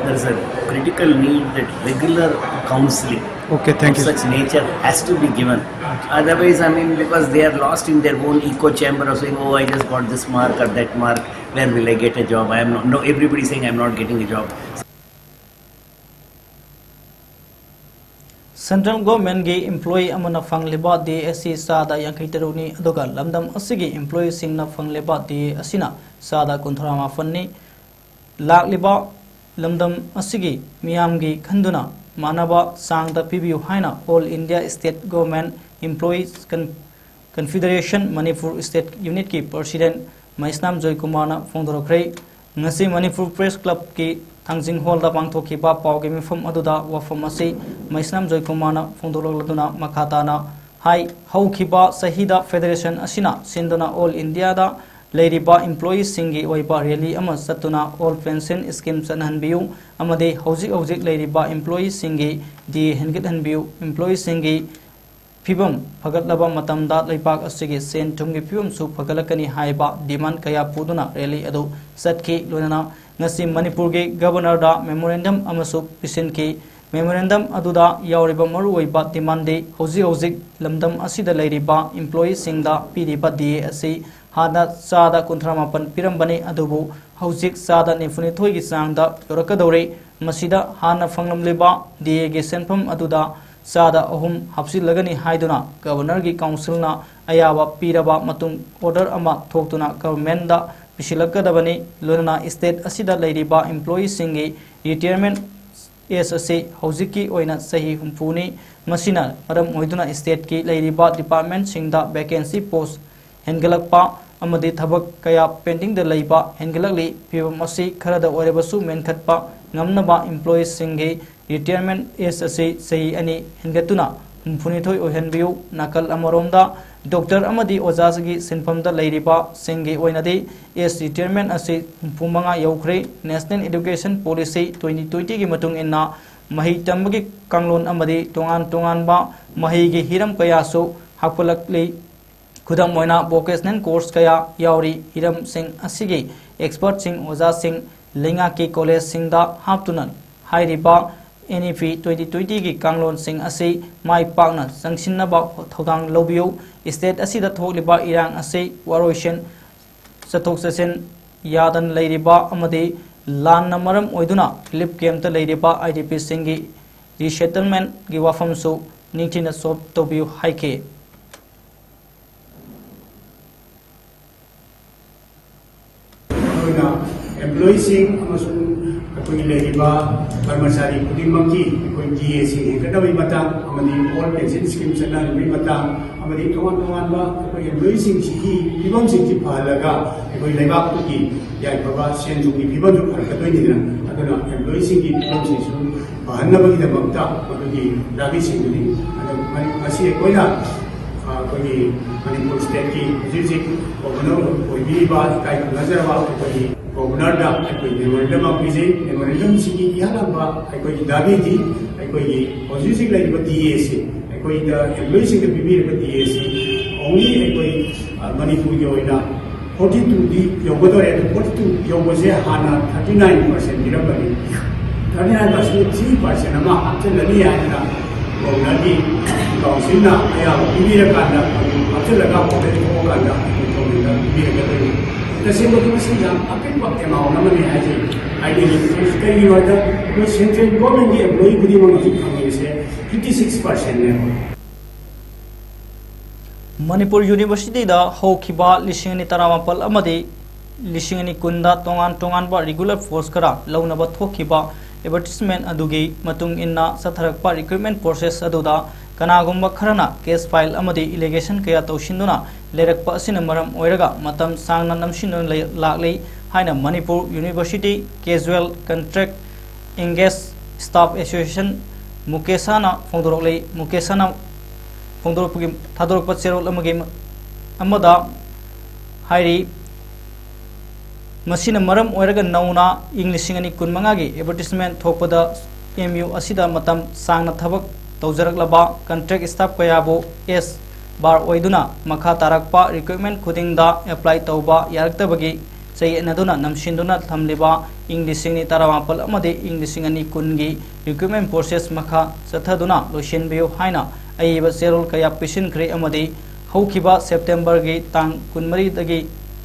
there is a critical need that regular counseling Okay, thank of you. such nature has to be given. Otherwise, I mean, because they are lost in their own echo chamber of saying, "Oh, I just got this mark or that mark. Where will I get a job? I am not." No, everybody is saying, "I'm not getting a job." Central Governmentꯒꯤ employee ꯑꯃꯅ ꯐꯪꯂꯤꯕ D A ꯑꯁꯤ ꯆꯥꯗ ꯌꯥꯡꯈꯩ ꯇꯔꯨꯛꯅꯤ, ꯑꯗꯨꯒ ꯂꯝꯗꯝ ꯑꯁꯤꯒꯤ employeeꯁꯤꯡꯅ ꯐꯪꯂꯤꯕ D A ꯑꯁꯤꯅ ꯆꯥꯗ ꯀꯨꯟꯊ꯭ꯔꯥ ꯃꯥꯄꯟꯅꯤ꯫ ꯂꯥꯛꯂꯤꯕ ꯂꯝꯗꯝ ꯑꯁꯤꯒꯤ ꯃꯤꯌꯥꯝꯒꯤ ꯈꯟꯗꯨꯅ ꯃꯥꯟꯅꯕ ꯆꯥꯡꯗ ꯄꯤꯕꯤꯌꯨ ꯍꯥꯏꯅ All India State Government Employees Con-, Confederation Manipur State Unitꯀꯤ President ꯃꯩꯁꯅꯥꯝ ꯖꯣꯏꯀꯨꯃꯥꯔꯅ ꯐꯣꯡꯗꯣꯔꯛꯈ꯭ꯔꯦ꯫ ꯉꯁꯤ ꯃꯅꯤꯄꯨꯔ Press Clubꯀꯤ ꯊꯥꯡꯖꯤꯡ Hallꯗ ꯄꯥꯡꯊꯣꯛꯈꯤꯕ ꯄꯥꯎꯒꯤ ꯃꯤꯐꯝ ꯑꯗꯨꯗ ꯋꯥꯐꯝ ꯑꯁꯤ ꯃꯩꯁꯅꯥꯝ ꯖꯣꯏꯀꯨꯃꯥꯔꯅ ꯐꯣꯡꯗꯣꯛꯂꯛꯂꯗꯨꯅ ꯃꯈꯥ ꯇꯥꯅ ꯍꯥꯏ, ꯍꯧꯈꯤꯕ ꯆꯍꯤꯗ Federation ꯑꯁꯤꯅ ꯁꯤꯟꯗꯨꯅ All Indiaꯗ ꯂꯩꯔꯤꯕ employeeꯁꯤꯡꯒꯤ ꯑꯣꯏꯕ rally ꯑꯃ ꯆꯠꯇꯨꯅ All Pension Scheme ꯆꯠꯅꯍꯟꯕꯤꯌꯨ ꯑꯃꯗꯤ ꯍꯧꯖꯤꯛ ꯍꯧꯖꯤꯛ ꯂꯩꯔꯤꯕ employeeꯁꯤꯡꯒꯤ D A ꯍꯦꯟꯒꯠꯍꯟꯕꯤꯌꯨ, employeeꯁꯤꯡꯒꯤ ꯐꯤꯕꯝ ꯐꯒꯠꯂꯕ ꯃꯇꯝꯗ ꯂꯩꯕꯥꯛ ꯑꯁꯤꯒꯤ ꯁꯦꯟ ꯊꯨꯝꯒꯤ ꯐꯤꯕꯝꯁꯨ ꯐꯒꯠꯂꯛꯀꯅꯤ ꯍꯥꯏꯕ demand ꯀꯌꯥ ꯄꯨꯗꯨꯅ rally ꯑꯗꯨ ꯆꯠꯈꯤ꯫ ꯂꯣꯏꯅꯅ ꯉꯁꯤ ꯃꯅꯤꯄꯨꯔꯒꯤ Governorꯗ memorandum ꯑꯃꯁꯨ ꯄꯤꯁꯤꯟꯈꯤ꯫ Memorandum ꯑꯗꯨꯗ ꯌꯥꯎꯔꯤꯕ ꯃꯔꯨꯑꯣꯏꯕ demandꯗꯤ ꯍꯧꯖꯤꯛ ꯍꯧꯖꯤꯛ ꯂꯝꯗꯝ ꯑꯁꯤꯗ ꯂꯩꯔꯤꯕ employeeꯁꯤꯡꯗ ꯄꯤꯔꯤꯕ D A ꯑꯁꯤ ꯍꯥꯟꯅ ꯆꯥꯗ ꯀꯨꯟꯊ꯭ꯔꯥ ꯃꯥꯄꯟ ꯄꯤꯔꯝꯕꯅꯤ, ꯑꯗꯨꯕꯨ ꯍꯧꯖꯤꯛ ꯆꯥꯗ ꯅꯤꯐꯨꯅꯤꯊꯣꯏꯒꯤ ꯆꯥꯡꯗ ꯌꯧꯔꯛꯀꯗꯧꯔꯦ꯫ ꯃꯁꯤꯗ ꯍꯥꯟꯅ ꯐꯪꯂꯝꯂꯤꯕ D Aꯒꯤ ꯁꯦꯟꯐꯝ ꯑꯗꯨꯗ ꯆꯥꯗ ꯑꯍꯨꯝ ꯍꯥꯞꯆꯤꯜꯂꯒꯅꯤ ꯍꯥꯏꯗꯨꯅ Governorꯒꯤ Councilꯅ ꯑꯌꯥꯕ ꯄꯤꯔꯕ ꯃꯇꯨꯡ order ꯑꯃ ꯊꯣꯛꯇꯨꯅ Governmentꯗ ꯄꯤꯁꯤꯜꯂꯛꯀꯗꯕꯅꯤ꯫ ꯂꯣꯏꯅꯅ state ꯑꯁꯤꯗ ꯂꯩꯔꯤꯕ employeeꯁꯤꯡꯒꯤ retirement age ꯑꯁꯤ ꯍꯧꯖꯤꯛꯀꯤ ꯑꯣꯏꯅ ꯆꯍꯤ ꯍꯨꯝꯐꯨꯅꯤ꯫ ꯃꯁꯤꯅ ꯃꯔꯝ ꯑꯣꯏꯗꯨꯅ stateꯀꯤ ꯂꯩꯔꯤꯕ departmentꯁꯤꯡꯗ vacancy post ꯍꯦꯟꯒꯠꯂꯛꯄ ꯑꯃꯗꯤ ꯊꯕꯛ ꯀꯌꯥ pendingꯗ ꯂꯩꯕ ꯍꯦꯟꯒꯠꯂꯛꯂꯤ꯫ ꯐꯤꯕꯝ ꯑꯁꯤ ꯈꯔꯗ ꯑꯣꯏꯔꯕꯁꯨ ꯃꯦꯟꯈꯠꯄ ꯉꯝꯅꯕ employeeꯁꯤꯡꯒꯤ retirement age ꯑꯁꯤ ꯆꯍꯤ ꯑꯅꯤ ꯍꯦꯟꯒꯠꯇꯨꯅ ꯍꯨꯝꯐꯨꯅꯤꯊꯣꯏ ꯑꯣꯏꯍꯟꯕꯤꯌꯨ꯫ ꯅꯥꯀꯜ ꯑꯃꯔꯣꯝꯗ doctor ꯑꯃꯗꯤ ꯑꯣꯖꯥꯒꯤ ꯁꯤꯟꯐꯝꯗ ꯂꯩꯔꯤꯕꯁꯤꯡꯒꯤ ꯑꯣꯏꯅꯗꯤ age retirement ꯑꯁꯤ ꯍꯨꯝꯐꯨ ꯃꯉꯥ ꯌꯧꯈ꯭ꯔꯦ꯫ National Education Policy twenty twentyꯒꯤ ꯃꯇꯨꯡ ꯏꯟꯅ ꯃꯍꯩ ꯇꯝꯕꯒꯤ ꯀꯥꯡꯂꯣꯟ ꯑꯃꯗꯤ ꯇꯣꯉꯥꯟ ꯇꯣꯉꯥꯟꯕ ꯃꯍꯩꯒꯤ ꯍꯤꯔꯝ ꯀꯌꯥꯁꯨ ꯍꯥꯞꯀꯠꯂꯛꯂꯤ꯫ ꯈꯨꯗꯝ ꯑꯣꯏꯅ vocational course ꯀꯌꯥ ꯌꯥꯎꯔꯤ꯫ ꯍꯤꯔꯝꯁꯤꯡ ꯑꯁꯤꯒꯤ expertꯁꯤꯡ, ꯑꯣꯖꯥꯁꯤꯡ, ꯂꯩꯉꯥꯛꯀꯤ collegeꯁꯤꯡꯗ ꯍꯥꯞꯇꯨꯅ ꯍꯥꯏꯔꯤꯕ N E P twenty twentyꯒꯤ ꯀꯥꯡꯂꯣꯟꯁꯤꯡ ꯑꯁꯤ ꯃꯥꯏ ꯄꯥꯛꯅ ꯆꯪꯁꯤꯟꯅꯕ ꯊꯧꯗꯥꯡ ꯂꯧꯕꯤꯌꯨ꯫ State ꯑꯁꯤꯗ ꯊꯣꯛꯂꯤꯕ ꯏꯔꯥꯡ ꯑꯁꯤ ꯋꯥꯔꯣꯏꯁꯤꯟ, ꯆꯠꯊꯣꯛ ꯆꯠꯁꯤꯟ ꯌꯥꯗꯅ ꯂꯩꯔꯤꯕ ꯑꯃꯗꯤ ꯂꯥꯟꯅ ꯃꯔꯝ ꯑꯣꯏꯗꯨꯅ relief campꯇ ꯂꯩꯔꯤꯕ I D Pꯁꯤꯡꯒꯤ ꯔꯤꯁꯦꯇꯜꯃꯦꯟꯒꯤ ꯋꯥꯐꯝꯁꯨ ꯅꯤꯡꯊꯤꯅ ꯁꯣꯜꯕ ꯇꯧꯕꯤꯌꯨ ꯍꯥꯏꯈꯤ꯫ ꯑꯩꯈꯣꯏꯅ ꯑꯦꯝꯄ꯭ꯂꯣꯌꯤꯁꯤꯡ ꯑꯃꯁꯨꯡ ꯑꯩꯈꯣꯏꯒꯤ ꯂꯩꯔꯤꯕ ꯀꯔꯃꯆꯥꯔꯤ ꯈꯨꯗꯤꯡꯃꯛꯀꯤ ꯑꯩꯈꯣꯏ ꯗꯤ ꯑꯦꯁꯤꯡ ꯍꯦꯟꯒꯠꯅꯕꯒꯤ ꯃꯇꯥꯡ ꯑꯃꯗꯤ ꯑꯣꯜ ꯄꯦꯟꯁꯟ ꯁ꯭ꯀꯤꯝ ꯆꯠꯅꯍꯟꯕꯒꯤ ꯃꯇꯥꯡ ꯑꯃꯗꯤ ꯇꯣꯉꯥꯟ ꯇꯣꯉꯥꯟꯕ ꯑꯩꯈꯣꯏ ꯑꯦꯝꯄ꯭ꯂꯣꯌꯤꯁꯤꯡꯁꯤꯒꯤ ꯐꯤꯕꯝꯁꯤꯡꯁꯤ ꯐꯍꯜꯂꯒ ꯑꯩꯈꯣꯏ ꯂꯩꯕꯥꯛꯇꯨꯒꯤ ꯌꯥꯏꯐꯕ ꯁꯦꯟ ꯊꯨꯝꯒꯤ ꯐꯤꯕꯝꯁꯨ ꯐꯔꯛꯀꯗꯣꯏꯅꯤꯗꯅ꯫ ꯑꯗꯨꯅ ꯑꯦꯝꯄ꯭ꯂꯣꯌꯤꯁꯤꯡꯒꯤ ꯐꯤꯕꯝꯁꯤꯡꯁꯨ ꯐꯍꯟꯅꯕꯒꯤꯗꯃꯛꯇ ꯃꯗꯨꯒꯤ ꯗꯥꯕꯤꯁꯤꯡꯗꯨꯅꯤ꯫ ꯑꯗꯣ ꯃ-, ꯃꯁꯤ ꯑꯩꯈꯣꯏꯅ, ꯑ, ꯑꯩꯈꯣꯏꯒꯤ ꯃꯅꯤꯄꯨꯔ ꯁ꯭ꯇꯦꯠꯀꯤ ꯍꯧꯖꯤꯛ ꯍꯧꯖꯤꯛ ꯒꯣꯕꯔꯅꯔ ꯑꯣꯏꯕꯤꯔꯤꯕ ꯏꯀꯥꯏ ꯈꯨꯝꯅꯖꯔꯕ ꯑꯩꯈꯣꯏꯒꯤ ꯒꯣꯕꯔꯅꯔꯗ ꯑꯩꯈꯣꯏ ꯃꯦꯃꯣꯔꯦꯟꯗꯝ ꯑꯃ ꯄꯤꯖꯩ꯫ ꯃꯦꯃꯣꯔꯦꯟꯗꯝꯁꯤꯒꯤ ꯏꯍꯥꯟ ꯍꯥꯟꯕ ꯑꯩꯈꯣꯏꯒꯤ ꯗꯥꯕꯤꯗꯤ ꯑꯩꯈꯣꯏꯒꯤ ꯍꯧꯖꯤꯛ ꯍꯧꯖꯤꯛ ꯂꯩꯔꯤꯕ ꯗꯤ ꯑꯦꯁꯤ, ꯑꯩꯈꯣꯏꯗ ꯑꯦꯝꯄ꯭ꯂꯣꯌꯤꯁꯤꯡꯗ ꯄꯤꯕꯤꯔꯤꯕ ꯗꯤ ꯑꯦꯁꯤ only ꯑꯩꯈꯣꯏ, ꯑ, ꯃꯅꯤꯄꯨꯔꯒꯤ ꯑꯣꯏꯅ ꯐꯣꯔꯇꯤ ꯇꯨꯗꯤ ꯌꯧꯒꯗꯧꯔꯦ꯫ ꯑꯗꯨ ꯐꯣꯔꯇꯤ ꯇꯨ ꯌꯧꯕꯁꯦ ꯍꯥꯟꯅ ꯊꯥꯔꯇꯤ ꯅꯥꯏꯟ ꯄꯥꯔꯁꯦꯟ ꯄꯤꯔꯝꯕꯅꯤ꯫ Thirty nine percent three percent ꯑꯃ ꯍꯥꯞꯆꯤꯜꯂꯅꯤ ꯍꯥꯏꯗꯅ ꯒꯣꯕꯔꯅꯔꯒꯤ ꯀꯥꯎꯟꯁꯤꯜꯅ ꯑꯌꯥꯕ ꯄꯤꯕꯤꯔꯀꯥꯟꯗ, ꯑꯗꯨ ꯍꯥꯞꯆꯤꯜꯂꯒ ꯑꯣꯔꯗꯔ ꯊꯣꯛꯑꯀꯥꯟꯗ ꯑꯩꯈꯣꯏ ꯒꯣꯕꯔꯅꯔꯗ ꯄꯤꯕꯤꯔꯛꯀꯗꯣꯏꯅꯤ꯫ ꯇꯁꯦꯡꯕꯗꯤ ꯃꯁꯤ ꯌꯥꯝ ꯑꯄꯤꯛꯄ ꯑꯦꯃꯥꯎꯟ ꯑꯃꯅꯤ ꯍꯥꯏꯖꯩ꯫ ꯍꯥꯏꯗꯤ ꯀꯩꯒꯤꯅꯣ ꯍꯥꯏꯗ ꯑꯩꯈꯣꯏ ꯁꯦꯟꯇ꯭ꯔꯦꯜ ꯒꯣꯔꯃꯦꯟꯒꯤ ꯑꯦꯝꯄ꯭ꯂꯣꯌꯤ ꯈꯨꯗꯤꯡꯃꯛ ꯍꯧꯖꯤꯛ ꯐꯪꯉꯤꯕꯁꯦ ꯐꯤꯐꯇꯤ ꯁꯤꯛꯁ ꯄꯥꯔꯁꯦꯟꯅꯦꯕ꯫ ꯃꯅꯤꯄꯨꯔ ꯌꯨꯅꯤꯚꯔꯁꯤꯇꯤꯗ ꯍꯧꯈꯤꯕ ꯂꯤꯁꯤꯡ ꯑꯅꯤ ꯇꯔꯥꯃꯥꯄꯜ ꯑꯃꯗꯤ ꯂꯤꯁꯤꯡ ꯑꯅꯤ ꯀꯨꯟꯗ ꯇꯣꯉꯥꯟ ꯇꯣꯉꯥꯟꯕ ꯔꯤꯒꯨꯂꯔ ꯄꯣꯁ ꯈꯔ ꯂꯧꯅꯕ ꯊꯣꯛꯈꯤꯕ ꯑꯦꯗꯚꯔꯇꯤꯁꯃꯦꯟ ꯑꯗꯨꯒꯤ ꯃꯇꯨꯡ ꯏꯟꯅ ꯆꯠꯊꯔꯛꯄ ꯔꯤꯀ꯭ꯔꯨꯠꯃꯦꯟ ꯄ꯭ꯔꯣꯁꯦꯁ ꯑꯗꯨꯗ ꯀꯅꯥꯒꯨꯝꯕ ꯈꯔꯅ ꯀꯦꯁ ꯐꯥꯏꯜ ꯑꯃꯗꯤ ꯑꯦꯂꯤꯒꯦꯁꯟ ꯀꯌꯥ ꯇꯧꯁꯤꯟꯗꯨꯅ ꯂꯩꯔꯛꯄ ꯑꯁꯤꯅ ꯃꯔꯝ ꯑꯣꯏꯔꯒ ꯃꯇꯝ ꯁꯥꯡꯅ ꯅꯝꯁꯤꯟꯗꯨꯅ ꯂꯩ-, ꯂꯥꯛꯂꯤ ꯍꯥꯏꯅ Manipur university casual contract engage staff association ꯃꯨꯀꯦꯁꯥꯅ ꯐꯣꯡꯗꯣꯔꯛꯂꯤ꯫ ꯃꯨꯀꯦꯁꯥꯅ ꯐꯣꯡꯗꯣꯔꯛꯄꯒꯤ, ꯊꯥꯗꯣꯔꯛꯄ ꯆꯦꯔꯣꯜ ꯑꯃꯒꯤ ꯑꯃꯗ ꯍꯥꯏꯔꯤ, ꯃꯁꯤꯅ ꯃꯔꯝ ꯑꯣꯏꯔꯒ ꯅꯧꯅ ꯏꯪ ꯂꯤꯁꯤꯡ ꯑꯅꯤ ꯀꯨꯟꯃꯉꯥꯒꯤ ꯑꯦꯗꯚꯔꯇꯤꯁꯃꯦꯟ ꯊꯣꯛꯄꯗ ꯑꯦꯝ ꯌꯨ ꯑꯁꯤꯗ ꯃꯇꯝ ꯁꯥꯡꯅ ꯊꯕꯛ ꯇꯧꯖꯔꯛꯂꯕ ꯀꯟꯇ꯭ꯔꯦꯛ ꯁ꯭ꯇꯥꯐ ꯀꯌꯥꯕꯨ ꯑꯦꯁ ꯕꯥꯔ ꯑꯣꯏꯗꯨꯅ ꯃꯈꯥ ꯇꯥꯔꯛꯄ ꯔꯤꯀ꯭ꯔꯨꯠꯃꯦꯟ ꯈꯨꯗꯤꯡꯗ ꯑꯦꯄ꯭ꯂꯥꯏ ꯇꯧꯕ ꯌꯥꯔꯛꯇꯕꯒꯤ ꯆꯌꯦꯠꯅꯗꯨꯅ ꯅꯝꯁꯤꯟꯗꯨꯅ ꯊꯝꯂꯤꯕ ꯏꯪ ꯂꯤꯁꯤꯡ ꯑꯅꯤ ꯇꯔꯥꯃꯥꯄꯜ ꯑꯃꯗꯤ ꯏꯪ ꯂꯤꯁꯤꯡ ꯑꯅꯤ ꯀꯨꯟꯒꯤ ꯔꯤꯀ꯭ꯔꯨꯠꯃꯦꯟ ꯄ꯭ꯔꯣꯁꯦꯁ ꯃꯈꯥ ꯆꯠꯊꯗꯨꯅ ꯂꯣꯏꯁꯤꯟꯕꯤꯌꯨ ꯍꯥꯏꯅ ꯑꯏꯕ ꯆꯦꯔꯣꯜ ꯀꯌꯥ ꯄꯤꯁꯤꯟꯈ꯭ꯔꯦ ꯑꯃꯗꯤ ꯍꯧꯈꯤꯕ ꯁꯦꯞꯇꯦꯝꯕꯔꯒꯤ ꯇꯥꯡ ꯀꯨꯟꯃꯔꯤꯗꯒꯤ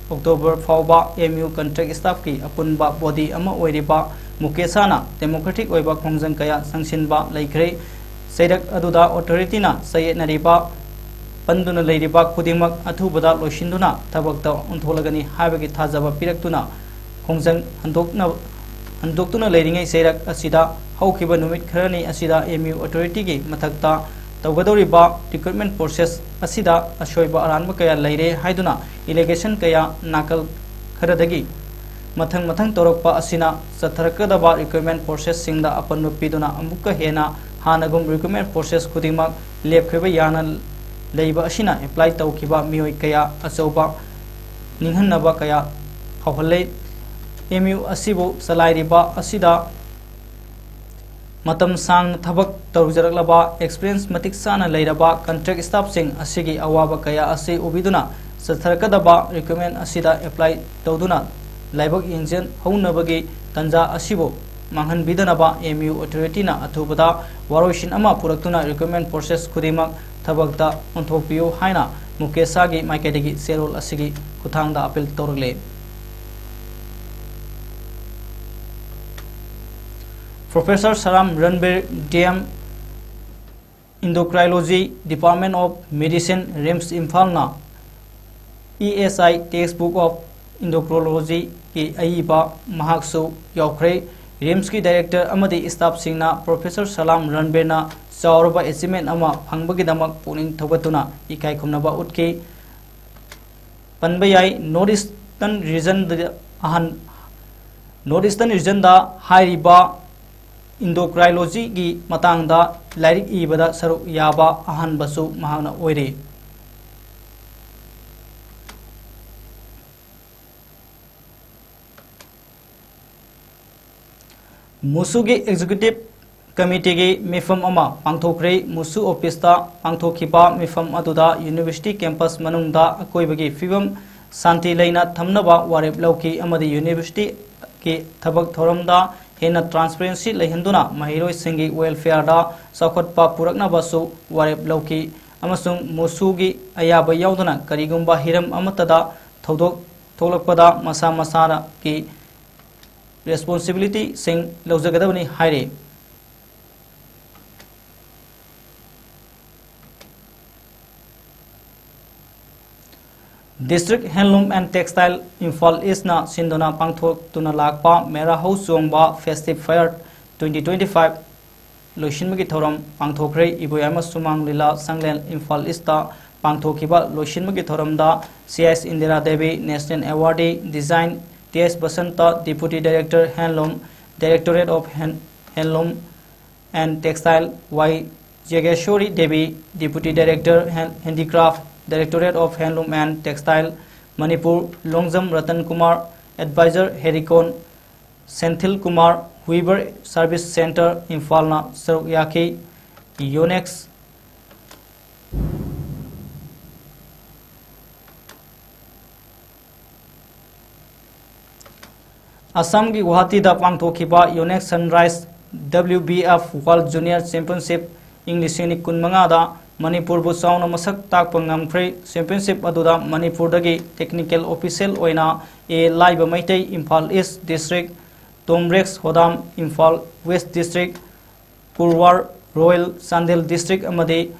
ꯑꯣꯛꯇꯣꯕꯔ ꯐꯥꯎꯕ ꯑꯦꯝ ꯌꯨ ꯀꯟꯇ꯭ꯔꯦꯛ ꯁ꯭ꯇꯥꯐꯀꯤ ꯑꯄꯨꯟꯕ ꯕꯣꯗꯤ ꯑꯃ ꯑꯣꯏꯔꯤꯕ ꯃꯨꯀꯦꯁꯥꯅ democratic ꯑꯣꯏꯕ ꯈꯣꯡꯖꯪ ꯀꯌꯥ ꯆꯪꯁꯤꯟꯕ ꯂꯩꯈ꯭ꯔꯦ꯫ ꯆꯩꯔꯛ ꯑꯗꯨꯗ authorityꯅ ꯆꯌꯦꯠꯅꯔꯤꯕ, ꯄꯟꯗꯨꯅ ꯂꯩꯔꯤꯕ ꯈꯨꯗꯤꯡꯃꯛ ꯑꯊꯨꯕꯗ ꯂꯣꯏꯁꯤꯟꯗꯨꯅ ꯊꯕꯛꯇ ꯑꯣꯟꯊꯣꯛꯂꯒꯅꯤ ꯍꯥꯏꯕꯒꯤ ꯊꯥꯖꯕ ꯄꯤꯔꯛꯇꯨꯅ ꯈꯣꯡꯖꯪ ꯍꯟꯗꯣꯛꯅ-, ꯍꯟꯗꯣꯛꯇꯨꯅ ꯂꯩꯔꯤꯉꯩ ꯆꯩꯔꯛ ꯑꯁꯤꯗ ꯍꯧꯈꯤꯕ ꯅꯨꯃꯤꯠ ꯈꯔꯅꯤ ꯑꯁꯤꯗ M U authorityꯒꯤ ꯃꯊꯛꯇ ꯇꯧꯒꯗꯧꯔꯤꯕ recruitment process ꯑꯁꯤꯗ ꯑꯁꯣꯏꯕ ꯑꯔꯥꯟꯕ ꯀꯌꯥ ꯂꯩꯔꯦ ꯍꯥꯏꯗꯨꯅ allegation ꯀꯌꯥ ꯅꯥꯀꯜ ꯈꯔꯗꯒꯤ ꯃꯊꯪ ꯃꯊꯪ ꯇꯧꯔꯛꯄ ꯑꯁꯤꯅ ꯆꯠꯊꯔꯛꯀꯗꯕ recruitment processꯁꯤꯡꯗ ꯑꯄꯟꯕ ꯄꯤꯗꯨꯅ ꯑꯃꯨꯛꯀ ꯍꯦꯟꯅ ꯍꯥꯟꯅꯒꯨꯝ recruitment process ꯈꯨꯗꯤꯡꯃꯛ ꯂꯦꯞꯈꯤꯕ ꯌꯥꯅ ꯂꯩꯕ ꯑꯁꯤꯅ apply ꯇꯧꯈꯤꯕ ꯃꯤꯑꯣꯏ ꯀꯌꯥ ꯑꯆꯧꯕ ꯅꯤꯡꯍꯟꯅꯕ ꯀꯌꯥ ꯐꯥꯎꯍꯜꯂꯦ꯫ M U ꯑꯁꯤꯕꯨ ꯆꯂꯥꯏꯔꯤꯕ ꯑꯁꯤꯗ ꯃꯇꯝ ꯁꯥꯡꯅ ꯊꯕꯛ ꯇꯧꯖꯔꯛꯂꯕ experience ꯃꯇꯤꯛ ꯆꯥꯅ ꯂꯩꯔꯕ contract staffꯁꯤꯡ ꯑꯁꯤꯒꯤ ꯑꯋꯥꯕ ꯀꯌꯥ ꯑꯁꯤ ꯎꯕꯤꯗꯨꯅ ꯆꯠꯊꯔꯛꯀꯗꯕ recruitment ꯑꯁꯤꯗ apply ꯇꯧꯗꯨꯅ ꯂꯥꯏꯕꯛ ꯌꯦꯡꯖꯍꯧꯅꯕꯒꯤ ꯇꯥꯟꯖꯥ ꯑꯁꯤꯕꯨ ꯃꯥꯡꯍꯟꯕꯤꯗꯅꯕ M U authorityꯅ ꯑꯊꯨꯕꯗ ꯋꯥꯔꯣꯏꯁꯤꯟ ꯑꯃ ꯄꯨꯔꯛꯇꯨꯅ recruitment process ꯈꯨꯗꯤꯡꯃꯛ ꯊꯕꯛꯇ ꯑꯣꯟꯊꯣꯛꯄꯤꯌꯨ ꯍꯥꯏꯅ ꯃꯨꯀꯦꯁꯥꯒꯤ ꯃꯥꯏꯀꯩꯗꯒꯤ ꯆꯦꯔꯣꯜ ꯑꯁꯤꯒꯤ ꯈꯨꯠꯊꯥꯡꯗ appeal ꯇꯧꯔꯛꯂꯦ꯫ Professor Salam Ranbir, D M, Endocrinology, Department of Medicine, RIMS ꯏꯝꯐꯥꯜꯅ E S I Textbook of Endocrinologyꯒꯤ ꯑꯏꯕ ꯃꯍꯥꯛꯁꯨ ꯌꯥꯎꯈ꯭ꯔꯦ꯫ RIMSꯀꯤ director ꯑꯃꯗꯤ staffꯁꯤꯡꯅ Professor Salam Ranbirꯅ ꯆꯥꯎꯔꯕ achievement ꯑꯃ ꯐꯪꯕꯒꯤꯗꯃꯛ ꯄꯨꯛꯅꯤꯡ ꯊꯧꯒꯠꯇꯨꯅ ꯏꯀꯥꯏ ꯈꯨꯝꯅꯕ ꯎꯠꯈꯤ꯫ ꯄꯟꯕ ꯌꯥꯏ, North Eastern regionꯗ ꯑꯍꯟ, North Eastern regionꯗ ꯍꯥꯏꯔꯤꯕ endocrinologyꯒꯤ ꯃꯇꯥꯡꯗ ꯂꯥꯏꯔꯤꯛ ꯏꯕꯗ ꯁꯔꯨꯛ ꯌꯥꯕ ꯑꯍꯥꯟꯕꯁꯨ ꯃꯍꯥꯛꯅ ꯑꯣꯏꯔꯤ꯫ ꯃꯨꯁꯨꯒꯤ executive committeeꯒꯤ ꯃꯤꯐꯝ ꯑꯃ ꯄꯥꯡꯊꯣꯛꯈ꯭ꯔꯦ꯫ ꯃꯨꯁꯨ officeꯇ ꯄꯥꯡꯊꯣꯛꯈꯤꯕ ꯃꯤꯐꯝ ꯑꯗꯨꯗ university campus ꯃꯅꯨꯡꯗ ꯑꯀꯣꯏꯕꯒꯤ ꯐꯤꯕꯝ ꯁꯥꯟꯇꯤ ꯂꯩꯅ ꯊꯝꯅꯕ ꯋꯥꯔꯦꯞ ꯂꯧꯈꯤ ꯑꯃꯗꯤ universityꯒꯤ ꯊꯕꯛ ꯊꯧꯔꯝꯗ ꯍꯦꯟꯅ transparency ꯂꯩꯍꯟꯗꯨꯅ ꯃꯍꯩꯔꯣꯏꯁꯤꯡꯒꯤ welfareꯗ ꯆꯥꯎꯈꯠꯄ ꯄꯨꯔꯛꯅꯕꯁꯨ ꯋꯥꯔꯦꯞ ꯂꯧꯈꯤ ꯑꯃꯁꯨꯡ ꯃꯨꯁꯨꯒꯤ ꯑꯌꯥꯕ ꯌꯥꯎꯗꯅ ꯀꯔꯤꯒꯨꯝꯕ ꯍꯤꯔꯝ ꯑꯃꯠꯇꯗ ꯊꯧꯗꯣꯛ ꯊꯣꯛꯂꯛꯄꯗ ꯃꯁꯥ ꯃꯁꯥꯒꯤ ꯔꯦꯁꯄꯣꯟꯁꯤꯕꯤꯂꯤꯇꯤꯁꯤꯡ ꯂꯧꯖꯒꯗꯕꯅꯤ ꯍꯥꯏꯔꯤ꯫ District Handloom and Textile Imphal Eastꯅ ꯁꯤꯟꯗꯨꯅ ꯄꯥꯡꯊꯣꯛꯇꯨꯅ ꯂꯥꯛꯄ ꯃꯦꯔꯥ ꯍꯧ ꯆꯣꯡꯕ Festive Fair twenty twenty five ꯂꯣꯏꯁꯤꯟꯕꯒꯤ ꯊꯧꯔꯝ ꯄꯥꯡꯊꯣꯛꯈ꯭ꯔꯦ꯫ ꯏꯕꯣꯌꯥꯏꯃ ꯁꯨꯃꯥꯡ ꯂꯤꯂꯥ ꯁꯪꯂꯦꯟ ꯏꯝꯐꯥꯜ ꯏꯁꯇ ꯄꯥꯡꯊꯣꯛꯈꯤꯕ ꯂꯣꯏꯁꯤꯟꯕꯒꯤ ꯊꯧꯔꯝꯗ C S Indira Devi, National Awardee, Design T S Basanta, Deputy Director, Handloom, Directorate of Hand-, Handloom and Textile, Y Jageshwari Devi, Deputy Director, Hand-, Handicraft, Directorate of Handloom and Textile, Manipur, Longjam Ratan Kumar, Advisor, Herikon, Senthil Kumar, Weaver Service Centre, ꯏꯝꯐꯥꯜꯅ ꯁꯔꯨꯛ ꯌꯥꯈꯤ꯫ ꯌꯣꯅꯦꯛꯁ꯫ ꯑꯁꯥꯝꯒꯤ ꯒꯨꯋꯥꯍꯥꯇꯤꯗ ꯄꯥꯡꯊꯣꯛꯈꯤꯕ ꯌꯣꯅꯦꯛꯁ sunrise W B F World Junior Championship ꯏꯪ ꯂꯤꯁꯤꯡ ꯑꯅꯤ ꯀꯨꯟꯃꯉꯥꯗ ꯃꯅꯤꯄꯨꯔꯕꯨ ꯆꯥꯎꯅ ꯃꯁꯛ ꯇꯥꯛꯄ ꯉꯝꯈ꯭ꯔꯦ꯫ Championship ꯑꯗꯨꯗ ꯃꯅꯤꯄꯨꯔꯗꯒꯤ technical official ꯑꯣꯏꯅ A Laiba Meitei, Imphal East District, Tombrex Hodam, Imphal West District, Kurwar Royal, Chandel District, ꯑꯃꯗꯤ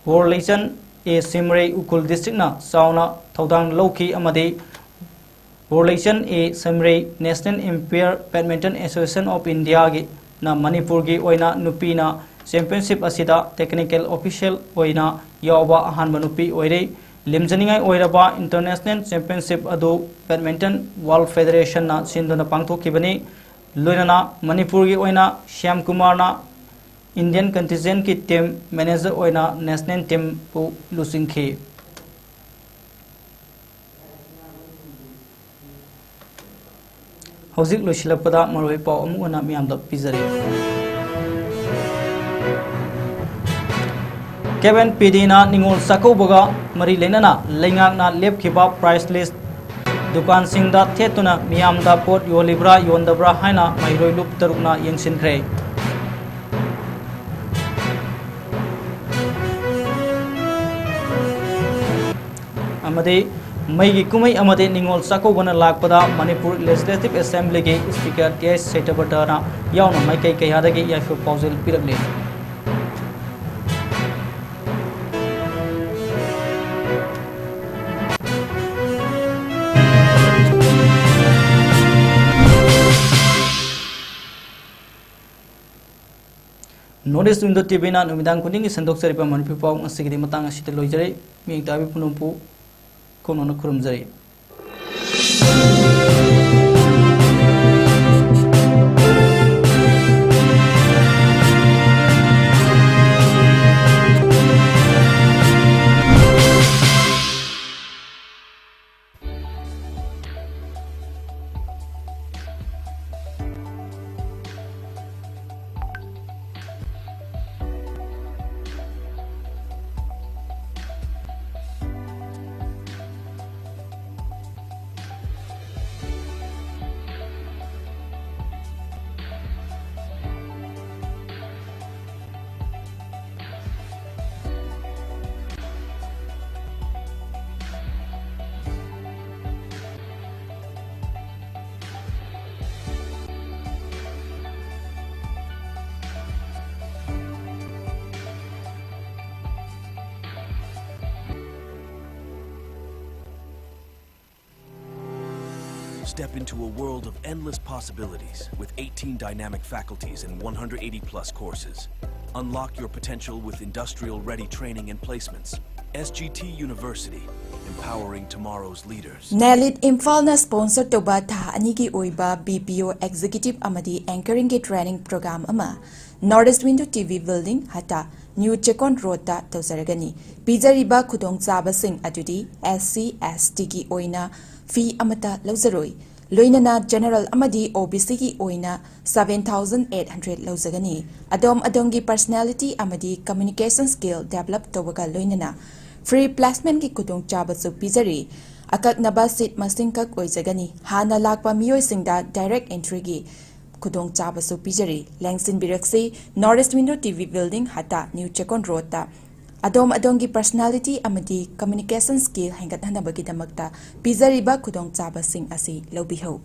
ꯋꯣꯔꯂꯩꯆꯟ A ꯁꯤꯝꯔꯩ, ꯎꯈ꯭ꯔꯨꯜ Districtꯅ ꯆꯥꯎꯅ ꯊꯧꯗꯥꯡ ꯂꯧꯈꯤ ꯑꯃꯗꯤ ꯋꯣꯔꯂꯩꯆꯟ A ꯁꯤꯝꯔꯩ National Umpire Badminton Association of Indiaꯒꯤꯅ ꯃꯅꯤꯄꯨꯔꯒꯤ ꯑꯣꯏꯅ ꯅꯨꯄꯤꯅ championship ꯑꯁꯤꯗ technical official ꯑꯣꯏꯅ ꯌꯥꯎꯕ ꯑꯍꯥꯟꯕ ꯅꯨꯄꯤ ꯑꯣꯏꯔꯦ꯫ ꯂꯦꯝꯖꯅꯤꯡꯉꯥꯏ ꯑꯣꯏꯔꯕ international championship ꯑꯗꯨ Badminton World Federationꯅ ꯁꯤꯟꯗꯨꯅ ꯄꯥꯡꯊꯣꯛꯈꯤꯕꯅꯤ꯫ ꯂꯣꯏꯅꯅ ꯃꯅꯤꯄꯨꯔꯒꯤ ꯑꯣꯏꯅ ꯁ꯭ꯌꯥꯝ ꯀꯨꯃꯥꯔꯅ Indian contingentꯀꯤ team manager ꯑꯣꯏꯅ national teamꯕꯨ ꯂꯨꯆꯤꯡꯈꯤ꯫ ꯍꯧꯖꯤꯛ ꯂꯣꯏꯁꯤꯜꯂꯛꯄꯗ ꯃꯔꯨꯑꯣꯏꯕ ꯄꯥꯎ ꯑꯃꯨꯛ ꯍꯟꯅ ꯃꯤꯌꯥꯝꯗ ꯄꯤꯖꯔꯤ꯫ ꯀꯦꯞ ꯑꯦꯟ ꯄꯤ ꯗꯤꯅ ꯅꯤꯉꯣꯜ ꯆꯥꯛꯀꯧꯕꯒ ꯃꯔꯤ ꯂꯩꯅꯅ ꯂꯩꯉꯥꯛꯅ ꯂꯦꯞꯈꯤꯕ price list ꯗꯨꯀꯥꯟꯁꯤꯡꯗ ꯊꯦꯠꯇꯨꯅ ꯃꯤꯌꯥꯝꯗ ꯄꯣꯠ ꯌꯣꯜꯂꯤꯕ꯭ꯔꯥ ꯌꯣꯟꯗꯕ꯭ꯔꯥ ꯍꯥꯏꯅ ꯃꯍꯩꯔꯣꯏ ꯂꯨꯞ ꯇꯔꯨꯛꯅ ꯌꯦꯡꯁꯤꯟꯈ꯭ꯔꯦ꯫ ꯑꯃꯗꯤ ꯃꯩꯒꯤ ꯀꯨꯝꯍꯩ ꯑꯃꯗꯤ ꯅꯤꯉꯣꯜ ꯆꯥꯛꯀꯧꯕꯅ ꯂꯥꯛꯄꯗ ꯃꯅꯤꯄꯨꯔ ꯂꯦꯖꯤꯁꯂꯦꯇꯤꯚ ꯑꯦꯁꯦꯝꯕ꯭ꯂꯤꯒꯤ ꯁ꯭ꯄꯤꯀꯔ ꯇꯤ ꯑꯩꯆ ꯁꯇ꯭ꯌꯕ꯭ꯔꯇꯅ ꯌꯥꯎꯅ ꯃꯥꯏꯀꯩ ꯀꯌꯥꯗꯒꯤ ꯌꯥꯏꯐ ꯄꯥꯎꯖꯦꯜ ꯄꯤꯔꯛꯂꯤ꯫ North East Window ꯇꯤ ꯚꯤꯅ ꯅꯨꯃꯤꯗꯥꯡ ꯈꯨꯗꯤꯡꯒꯤ ꯁꯟꯗꯣꯛꯆꯔꯤꯕ ꯃꯅꯤꯄꯨꯔ ꯄꯥꯎ ꯉꯁꯤꯒꯤꯗꯤ ꯃꯇꯥꯡ ꯑꯁꯤꯗ ꯂꯣꯏꯖꯔꯦ꯫ ꯃꯤꯌꯦꯡ ꯇꯥꯕꯤ ꯄꯨꯝꯅꯃꯛꯄꯨ ꯀꯣꯡꯅꯅ ꯈꯨꯔꯨꯝꯖꯔꯤ꯫ Step into a world of endless possibilities with eighteen dynamic faculties and one hundred eighty plus courses. Unlock your potential with industrial ready training and placements. S G T University, empowering tomorrow's leaders. NIELIT ꯏꯝꯐꯥꯜꯅ sponsor ꯇꯧꯕ ꯊꯥ ꯑꯅꯤꯒꯤ ꯑꯣꯏꯕ B P O executive ꯑꯃꯗꯤ ꯑꯦꯡꯀꯔꯤꯡꯒꯤ training programme ꯑꯃ North East Window T V building, Hatta, new Chekon ꯔꯣꯗꯇ ꯇꯧꯖꯔꯒꯅꯤ꯫ ꯄꯤꯖꯔꯤꯕ ꯈꯨꯗꯣꯡꯆꯥꯕꯁꯤꯡ ꯑꯗꯨꯗꯤ ꯑꯦꯁ ꯁꯤ, ꯑꯦꯁ ꯇꯤꯒꯤ ꯑꯣꯏꯅ ꯐꯤ ꯑꯃꯠꯇ ꯂꯧꯖꯔꯣꯏ꯫ ꯂꯣꯏꯅꯅ ꯖꯦꯅꯔꯦꯜ ꯑꯃꯗꯤ ꯑꯣ ꯕꯤ ꯁꯤꯒꯤ ꯑꯣꯏꯅ seven thousand eight hundred ꯂꯧꯖꯒꯅꯤ꯫ ꯑꯗꯣꯝ ꯑꯗꯣꯝꯒꯤ ꯄꯔꯁꯅꯦꯂꯤꯇꯤ ꯑꯃꯗꯤ ꯀꯝꯃ꯭ꯌꯨꯅꯤꯀꯦꯁꯟ ꯁ꯭ꯀꯤꯜ ꯗꯦꯚꯂꯞ ꯇꯧꯕꯒ ꯂꯣꯏꯅꯅ ꯐ꯭ꯔꯤ ꯄ꯭ꯂꯦꯁꯃꯦꯟꯠꯀꯤ ꯈꯨꯗꯣꯡꯆꯥꯕꯁꯨ ꯄꯤꯖꯔꯤ꯫ ꯑꯀꯛꯅꯕ ꯁꯤꯠ ꯃꯁꯤꯡꯈꯛ ꯑꯣꯏꯖꯒꯅꯤ꯫ ꯍꯥꯟꯅ ꯂꯥꯛꯄ ꯃꯤꯑꯣꯏꯁꯤꯡꯗ ꯗꯥꯏꯔꯦꯛ ꯑꯦꯟꯇ꯭ꯔꯤꯒꯤ ꯈꯨꯗꯣꯡꯆꯥꯕꯁꯨ ꯄꯤꯖꯔꯤ꯫ ꯂꯦꯡꯁꯤꯟꯕꯤꯔꯛꯁꯤ, North East Window T V building, Hatta, new Chekon ꯔꯣꯗꯇ꯫ ꯑꯗꯣꯝ ꯑꯗꯣꯝꯒꯤ personality ꯑꯃꯗꯤ communication skill ꯍꯦꯟꯒꯠꯍꯟꯅꯕꯒꯤꯗꯃꯛꯇ ꯄꯤꯖꯔꯤꯕ ꯈꯨꯗꯣꯡꯆꯥꯕꯁꯤꯡ ꯑꯁꯤ ꯂꯧꯕꯤꯍꯧ꯫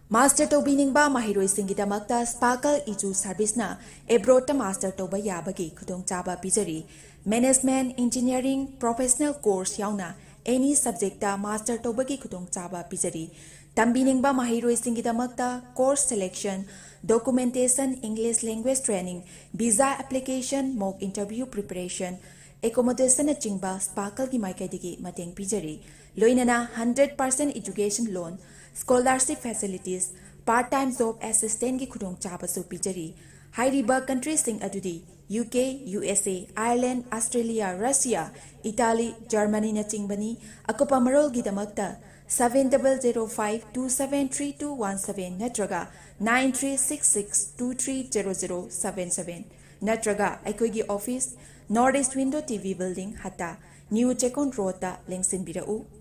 Master ꯇꯧꯕꯤꯅꯤꯡꯕ ꯃꯍꯩꯔꯣꯏꯁꯤꯡꯒꯤꯗꯃꯛꯇ Sparkle Edu Serviceꯅ abroadꯇ master ꯇꯧꯕ ꯌꯥꯕꯒꯤ ꯈꯨꯗꯣꯡꯆꯥꯕ ꯄꯤꯖꯔꯤ꯫ Management, engineering, professional course ꯌꯥꯎꯅ any subjectꯇ master ꯇꯧꯕꯒꯤ ꯈꯨꯗꯣꯡꯆꯥꯕ ꯄꯤꯖꯔꯤ꯫ ꯇꯝꯕꯤꯅꯤꯡꯕ ꯃꯍꯩꯔꯣꯏꯁꯤꯡꯒꯤꯗꯃꯛꯇ course selection, documentation, English language training, visa application, mock interview preparation, accommodation ꯅꯆꯤꯡꯕ Sparkleꯒꯤ ꯃꯥꯏꯀꯩꯗꯒꯤ ꯃꯇꯦꯡ ꯄꯤꯖꯔꯤ꯫ ꯂꯣꯏꯅꯅ hundred percent education loan, scholarship facilities, part time job assistantꯀꯤ ꯈꯨꯗꯣꯡꯆꯥꯕꯁꯨ ꯄꯤꯖꯔꯤ꯫ ꯍꯥꯏꯔꯤꯕ countryꯁꯤꯡ ꯑꯗꯨꯗꯤ UK, USA, Ireland, Australia, Russia, Italy, Germanyꯅꯆꯤꯡꯕꯅꯤ꯫ ꯑꯀꯨꯞꯄ ꯃꯔꯣꯜꯒꯤꯗꯃꯛꯇ seven double zero five two seven three two one seven ꯅꯠꯇ꯭ꯔꯒ nine three six six two three zero zero seven seven ꯅꯠꯇ꯭ꯔꯒ ꯑꯩꯈꯣꯏꯒꯤ office, North East Window TV Building, ꯍꯠꯇꯥ, New Chekon Roadꯇ ꯂꯦꯡꯁꯤꯟꯕꯤꯔꯛꯎ꯫